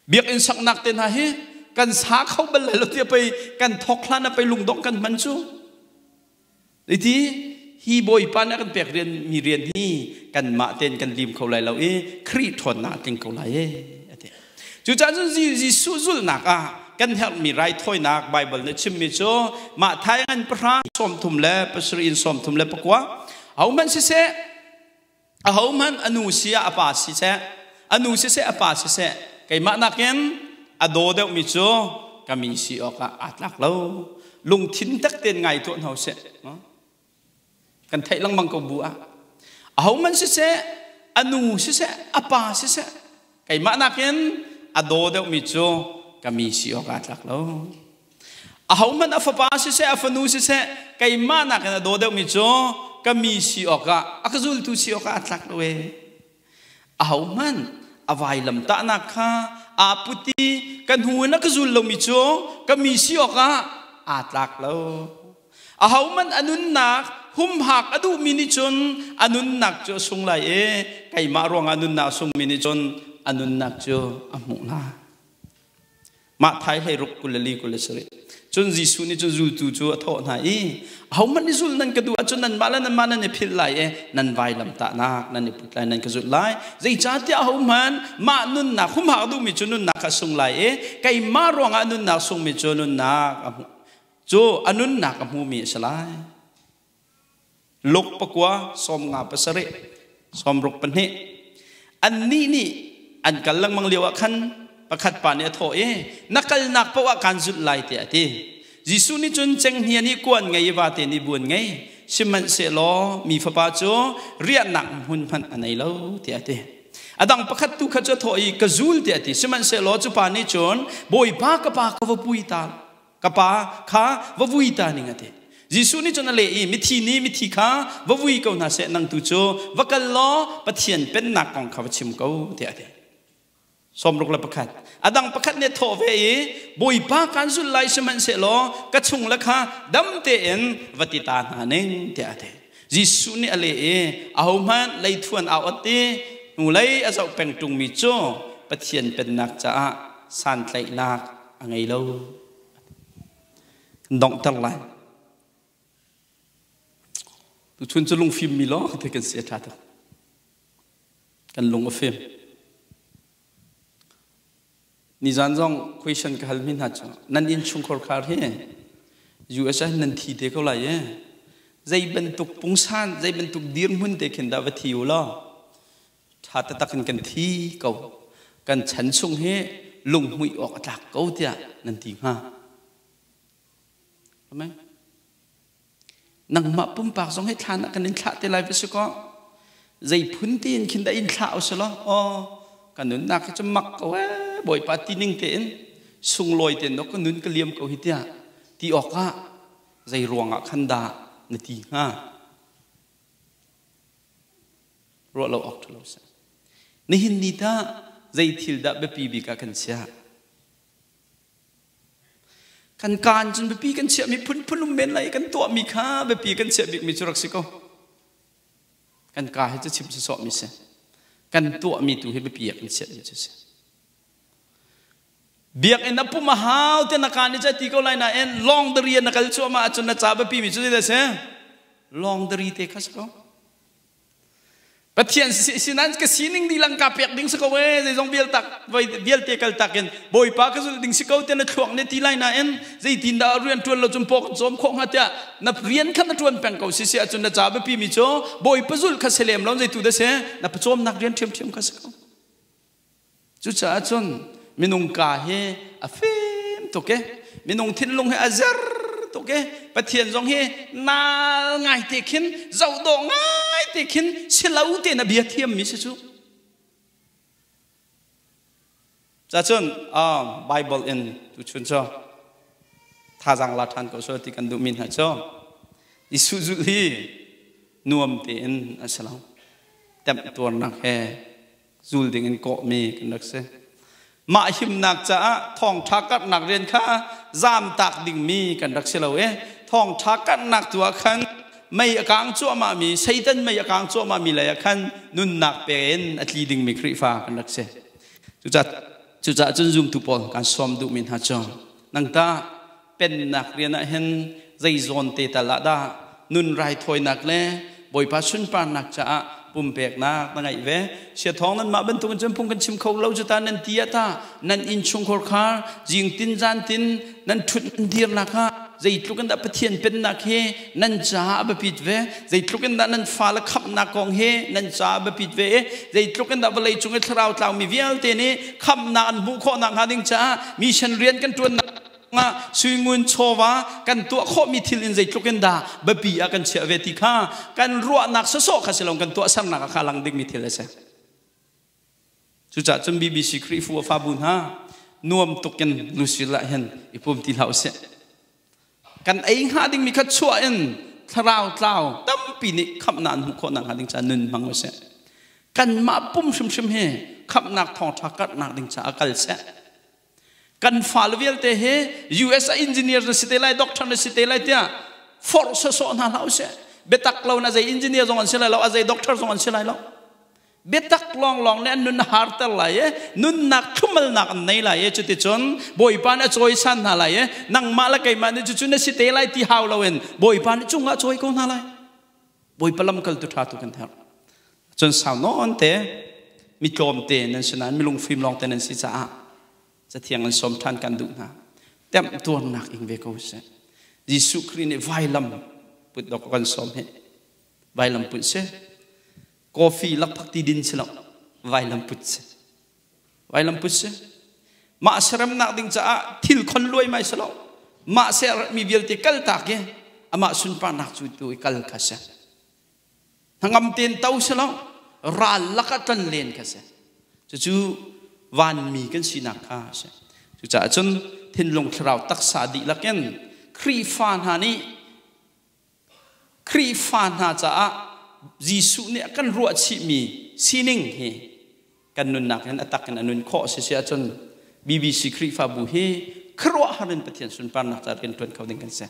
Biakinn saknak te hna hi kan sa kho bal lai lo tiah pei kan thawk hlan ah pei lungdongh kan hman cu. Iti hi Bawipa nih a kan pek rian mi rian hi kanmah tein kan lim kho lai lo i Khrih ṭhawnnak a tling ko lai e ati. Cucaah cun Jesuh zulhnak ah kan herhmi raithawinak Baibal nih chimmi cu Matthai ngan pahra 37 in 39, ahohmanh siseh, ahohmanh a nu si ah a pa siseh, a nu siseh a pa siseh, keimah nakin a daw deuhmi cu ka mi si awkah aa tlak lo. Lungthin tak tein ngai tuah hna usih. Kan theih lengmang ko bu ah ahohmanh siseh, a nu siseh, a pa siseh, keimah nakin a daw deuhmi cu ka mi si awkah aa tlak lo. Ahohmanh a fapa siseh, a fanu siseh, keimah nakin a daw deuhmi cu ka mi si awkah, a ka zultu si awkah aa tlak lo ee. Ahohmanh a vailam tahnak kha aa put i ka hnu in a ka zul lomi cu ka mi si awkah aa tlak lo. Ahohmanh a nunnak humhak a duhmi nih cun a nunnak cu a sung lai i keimah ruangah a nunnak a sungmi nih cun a nunnak cu a hmuh lai. Matthai 16 24 27. Cun Jesuh nih cun zultu cu a thawh hna i, ahohmanh nih zulh nan ka duh ahcun nanmah le nanmah nan i philh lai i nan vailamtahnak nan i put lai, nan ka zulh lai. Zeicahtiah ahohmanh mah nunnak humhak duhmi cu nunnak kha sung lai i keimah ruangah nunnak sungmi cu nunnak a hmu cu a nunnak a hmumi a si lai. Luk 9 57 62. Annih nih an kal lengmang lio ah khan pakhat pa nih a thawh i, na kalnak paoh ah kaan zulh lai tiah a ti. Jesuh nih cun, cenghngia nih kuan ngei i vate nih buan ngei. Sihmanhsehlaw mi fapa cu riahnak hmun hmanh a nei lo, tiah a ti. A dang pakhat tu kha cu a thawh i, Ka zul, tiah a ti. Sihmanhsehlaw cu pa nih cun, Bawipa, ka pa ka va pui ta, ka pa kha va vui ta ning, a ti. Jesuh nih cun a leh i, Mithi nih mithi kha va vui ko hna seh, nang tu cu va kal law Pathian pennak kong kha va chim ko, tiah a ti. 61. A dang pakhat nih thawh ve i, Bawipa, kaan zulh lai, sihmanhsehlaw ka chung le kha dam tein va ti ta hna ning, tiah a ti. Jesuh nih a leh i, Ahohmanh leithuan aa ot i hnulei a zoh peng ṭungmi cu Pathian pennak caah santlaihnak a ngei lo. Kan donghter lai. Tuchun cu lungfimmi lawng te kan si, a ṭha tuk. Kan lung a fim. Nizan zong question ka halmi hna cu, nan innchungkhar khar hi US ah nan thi te ko lai i zei bantuk pungsan, zei bantuk dirhmun te khin dah va thi u law ṭha taktak in kan thi ko, kan chan chung hi lunghmuih awk a tlak ko tiah nan ti hnga? Amen. Nangmah pumpak zong hi thlan ah kan in thlah te lai va si kaw, zei phun tein khin dah in thlah usih law, aw, ka nunnak hi cu mak ko ee, Bawipa ti ning tein sunglawi tein ka nun ka liam ko hi tiah ti awkah zei ruangah khan dah na ti hnga? Ruah lo awk ṭha lo si. Nihin ni tah zei thil dah biapi bik ah kan chiah? Kan kaan cun biapi kan chiahmi phunphun um men lai, kan tuahmi kha biapi kan chiah bikmi cu rak si ko. Kan kaa hi cu chim sawsawhmi si. Kan tuahmi tu hi biapi ah kan chiahmi cu si. Biakinn a pum a hau te na kaan i ti ko lai nain lawngdari na kal cuahmah ahcun na ca biapi mi cu zeidah si? Lawngdari te kha si ko. Pathian sinan ka sining dilang ka pek ding si ko ee, zeizong vialtak vialte kal tak in Bawipa ka zulh ding si ko te na thluak ne ti lai nain zeitin dah rian tuan lo cun paw kan cawm khawh hnga tiah na rian kha na tuan peng ko si si ahcun na ca biapi mi cu Bawipa zulh kha si lem lo, zeitu dah si, na pawcawmnak rian ṭhiamṭhiam kha si ko. Cucaah cun minung ka hi a fim tuk i minung thinlung hi a zer tuk i Pathian zong hi nal ngai te khin, zoh dawh ngai te khin si lo tein a bia thiammi si cu. Cacun Bible in tuchun cu thazaang la ṭhan ko seh ti kan duhmi hna cu, Jesuh zulh hi nuam tein a si lo. Temhtuarnak he zul ding in kawhmi kan rak si. Mah himnak caah thawngṭha karhnak rian kha zamtak dingmi kan rak si lo i thawngṭha karhnak tu ah khan mei a kang cuahmahmi, Satan mei a kang cuahmahmi lei ah khan nunnak pe in a tli dingmi Khrihfa kan rak si. Cucaah cun zumtu pawl kan sawm duhmi hna cu, nang tah pennak rian ah hin zei zawn te tal ah dah nun raithawinak le Bawipa sunparnak caah pumpeknak na ngeih ve? Siathawng, nanmah bantukin cun phung kan chim kho lo cu ta nan ti ah ta nan innchungkhar kha zingtin zantin nan ṭhut nan dirnak ah zeitluk in dah Pathian pennak hi nan caah a biapit ve, zeitluk in dah nan fale khamhnak kong hi nan caah a biapit ve i zeitluk in dah vawlei cung i thlarau tlaumi vialte nih khamhnak an hmuh khawh nakhnga ding caah mission rian kan ṭuannak suingun chawva kan tuah khawhmi thil in zeitluk in dah biapi ah kan chiah ve ti kha kan ruahnak sawsawh kha si lo, kan tuahsernak ah kha lang dingmi thil a si. Cucaah cun BBC Khrihfu a fabu hna, nuam tuk in Lucille ah hin i pum ti hlah usih. Kan ei hnga dingmi kha chuah in thlarau tlau tampi nih khamhnak an hmuh khawh nakhnga ding caah nun hmang usih. Kanmah pum hrimhrim hi khamhnak thawngṭha karhnak ding caah kal seh. Kan fale vialte hi US ah engineer na si te lai, doctor na si te lai tiah forh sawsawh hna hlah usih. Biatak lo na zei engineer zong an si lai lo, a zei doctor zong an si lai lo. Biatak lawnglawng nih an nun a harter lai i nunnak thlumalnak an nei lai i cuticun Bawipa nih a cawisan hna lai i nangmah le keimah nih cucu na si te lai ti hau loin Bawipa nih cungah cawi ko hna lai. Bawipa lamkaltu ṭha tu kan herh. Cun sau nawn te mi tlawmte nan si nain milung fim lawng te nan si caah Cathiang in sawm ṭhan kan duh hna. Temhtuarnak ing ve ko seh. Jesuh Khrih nih vailam put dawk kan sawm hi. Vailam put si. Coffee lakphak ti din si lo. Vailam put si. Vailam put si. Mah seremnak ding caah thil khon luai mai si lo. Mah sermi vialte kaltak i. Amah sunparnak cu tu i kal kha si. Hnangam tein to si lo, ral lakah ṭan len kha si. Cucu vanmi kan sinak kha a si. Cucaah cun thinlung thlarau taksa dihlak in Khrihfa hna nih Khrihfa hna caah Jesuh nih a kan ruahchihmi sining hi kan nunnak hin a tak in a nun khawh si si ahcun BBC Khrihfabu hi khuaruahhar in Pathian sunparnak caah rian ṭuan kho ding kan si.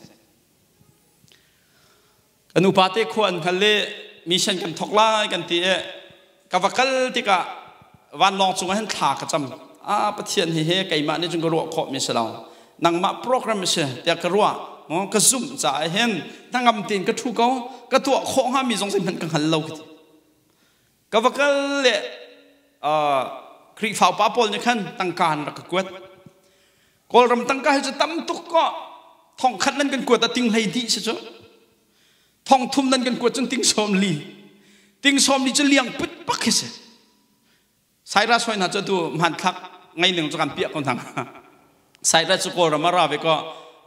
Kan upa te khua an hngal i mission kan thok lai kan ti i ka va kal tikah vanlawng cungah hin thla ka cam. Ah Pathian hi he keimah nih cun ka ruah khawh mi si lo. Nangmah program si tiah ka ruah. Maw ka zumh caah hin hnangam tein ka ṭhu ko. Ka tuah khawh hnga mi zong zeihmanh ka hngal lo ka ti. Ka va kal le Khrihfa upa pawl nih khan tangka an rak ka kuat. Kawlram tangka hi cu tam tuk ko. Thong khat nan kan kuat ah ting hlei hnih si cu. Thong thum nan kan kuat cun ting sawm li. Ting sawm li cu liang put pak khi si. Cyrus hoi hna cu tu hmanthlak ngei ning cu kan piah ko hna. Cyrus cu Kawlram a ra ve ko.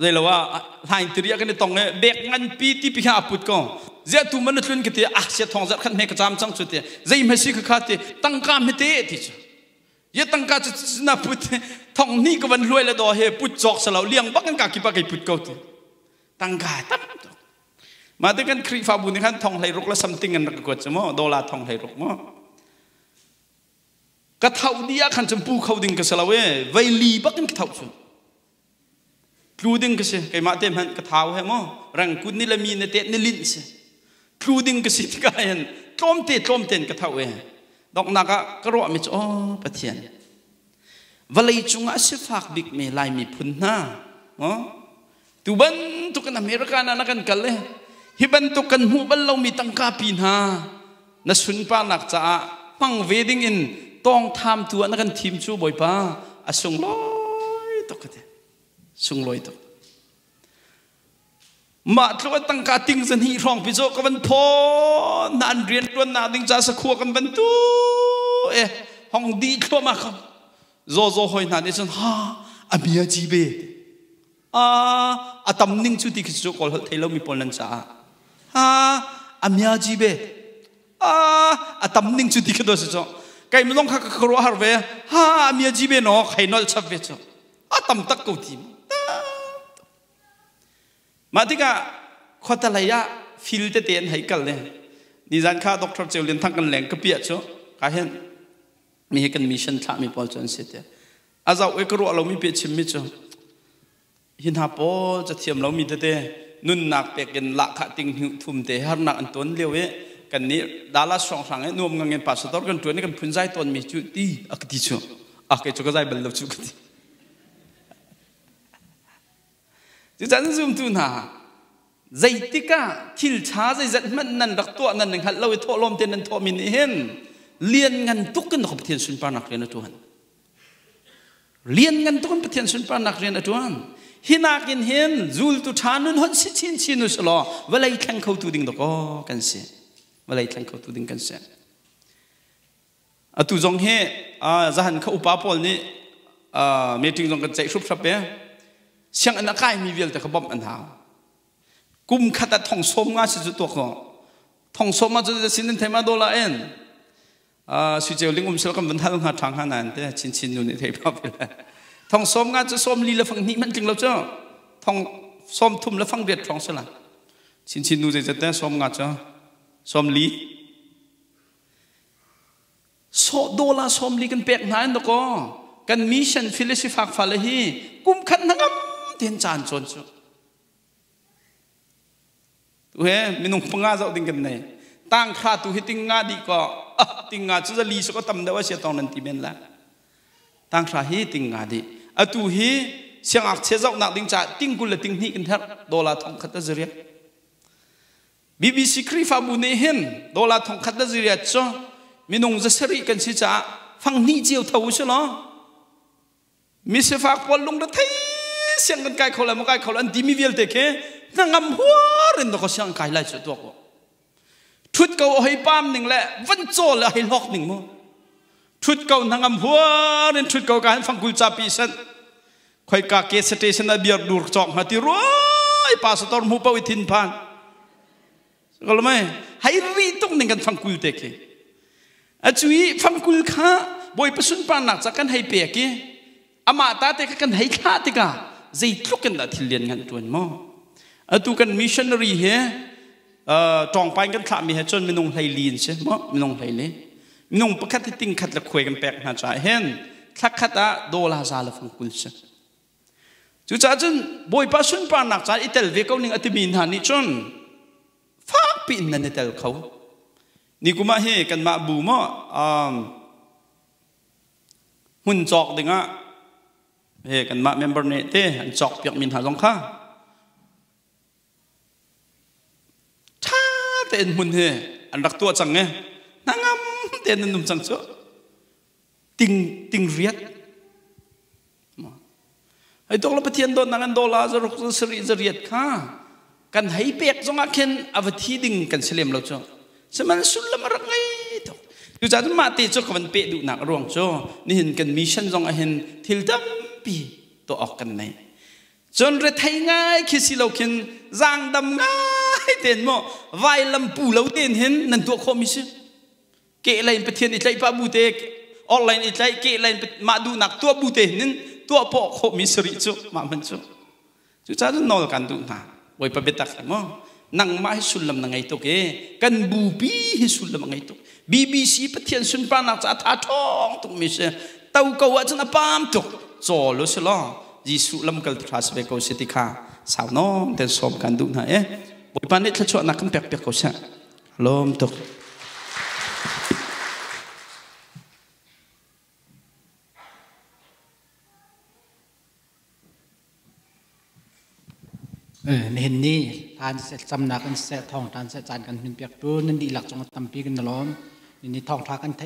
Zeilo ah hlain tiri kan i tong i bek nganpi ti pi kha a put ko. Ziah tu man na tlun ka ti ah sia thong zarh khat hme ka cam cang cu ti. Zei hme si kha kha ti tangka hme te ti cu. Ye tangka cu na put thong ni ka van hluai le do he put cawk salo liang bak in ka kipa kai put ko ti. Tangka tam tuk. Mah te kan Khrihfabu nih khan thong hlei ruk le something an rak kuat cu mu dollar thong hlei ruk mu. Ka tho di ah khan cun pu kho ding ka si lo e vei li bak in ka tho cu. Tlu ding ka si keimah te hmanh ka thau he mu rengkut ni le mi na te ni linh si. Tlu ding ka si tikah hin tlawmte tlawmte in ka tho e. Donghnak ah ka ruah mi cu aw Pathian vawlei cungah sifak bikmi Lai miphun hna tu bantuk in America na kan kal i hi bantuk kan hmuh bal lomi tangka pi hna na sunparnak caah hmang ve ding in tawngtham tu ah na kan thim cu Bawipa a sunglawi tuk ka ti sunglawi tuk mah tluk a tangka ting zahnih hrawng pi cu ka van phaw na an rian tuan nak ding ca sakhua kan van tu e hong di thluahmah kho zaw zaw hoi hna nih cun ha a bia ji be a a tam ning cu ti khi cu kawl holh thei lomi pawl nan caah ha a mia ji be a a tam ning cu ti khi do si cu kai milong kha ka ruah har ve ha a mia ji be no khai nol chap ve cu a tam tak ko ti Mah tikah khuatalei ah fil tete an hei kal le nizan kha Dr. Ceu Lian Thang kan leng ka piah cu ka hin mi hi kan mission thlahmi pawl cu an si te a zoh i ka ruah lomi pe chimmi cu hi hna pawl cathiam lomi tete nunnak pek in lahkhah ting hnu thum te harnak an ton lio i kan nih Dallas hrawnghrang i nuam ngang in pastor kan tuan i kan phunzai tawnmi cu ti a ka ti cu a kei cu ka zai bal lo cu ka ti Cucan zumtu hna zeitik ah thil ṭha zeizat hmanh nan rak tuah nan hngalh lo i thawhlawm te nan thawhmi nih hin lian ngan tuk in Pathian sunparnak rian a ṭuan. Lian ngan tuk in Pathian sunparnak rian a ṭuan. Hi nakin hin zultu ṭha nun hon si chinchin u selaw vawlei thleng khotu ding dakaw kan si. Vawlei thleng khotu ding kan si. Atu zong hi zahan kha upa pawl nih meeting zong kan ceih hruphrap i sianginn a kaimi vialte kha bawmh an hau. Kum khat ah thong sawm nga si cu tuak ko. Thong sawm ah cun sin in thei ma dola in sui ceu ling um sel kan van hal hnga ṭha hnga nain te chinchin nu nih thei pa pe le. Thong sawm nga cu sawm li le fang hnih hmanh tling lo cu. Thong sawm thum le fang riat ṭhawng si la. Chinchin nu zeizat te sawm nga cu sawm li. Dollar 40 kan pek hna in dakaw kan mission file sifak fale hi kum khat hnangam ten caan cawn cu tu he minung panga zoh ding kan nei tang kha tu hi ting nga di ko ah ting nga cu zali so ko tam deuh a sia tong nan ti men la tang hra hi ting nga di atu hi siangakchia zohnak ding ca ting kul le ting hnih kan herh dollar thong khat a zariat BBC Khrihfabu nih hin dollar thongkhat le ziriat cu minung zasarih kan si caah fang hnih cio tho u si law misifak pawl lungrethei siang kan kai kho lai maw kai kho lai an timi vialte khi hnangam huar in dakaw siang kai lai cu tuak u thut ko hei pam ning le van caw le hei hlok ning mu thut ko hnangam huar in thut ko ka han fangkul capi san khoika ke station a biar dur cawk hnga ti rua. Oi pastor hmu pau i thin phan. Ko mai hai ri tuk ning kan fangkul te khi. A cui fangkul kha Bawipa sunparnak ca kan hei pek i amah ta te kha kan hei thlah tikah zeitluk in dah thil lian ngan tuan maw? Atu kan missionary he tawngpai kan thlahmi he cun minung 14 in si maw? Minung 14. Minung pakhat hi ting khat le khuai kan pek hna caah hin thla khat ah dola za le fangkul si. Cucaah cun Bawipa sunparnak ca i tel ve ko ning a timi hna nih cun fakpi in nan i tel kho. Nikum ah hi kanmah bu maw hmun cawk dingah he kanmah member nih te an cawk piakmi hna zong kha ṭha tein hmun hi an rak tuah cang i hnangam tein an um cang cu. Ting ting riat hei tok la Pathian dawtnak an daw la zaruk sarih zariat kha kan hei pek zongah khin a va thi ding kan si lem lo cu. Sihmanhsehlaw sullam a rak ngei tuk. Cucaah cun mah te cu ka van peh duhnak a ruang cu nihin kan mission zong ah hin thil tampi tuah awk kan nei. Cun rethei ngai khi si lo khin zaangdam ngai tein maw vailam pu lo tein hin nan tuah khawhmi si. Kehlei in Pathian i tlaih pah bu te, orhlei in i tlaih, kehlei in mah duhnak tuah bu te hin tuah pawh khawhmi si rih cu mah hman cu. Cucaah cun nawl kan duh hna. Bawipa biatak hi maw nangmah hi sullam na ngei tuk i kan bupi hi sullam a ngei tuk. BBC Pathian sunparnak ca a tha ṭhawng tukmi si. To ko ahcun a paam tuk. Cawl u si law Jesuh lamkal ṭha si ve ko si ti kha sau nawn ten sawm kan duh hna i Bawipa nih thluachuahnak kan pek piak ko seh. Lawm tuk. Nihin ni hlan seh camnak in seh thawngṭha seh caan kan hun piaktu nan dihlak cung tampi kan lawm. Ni thawngṭha kan theih.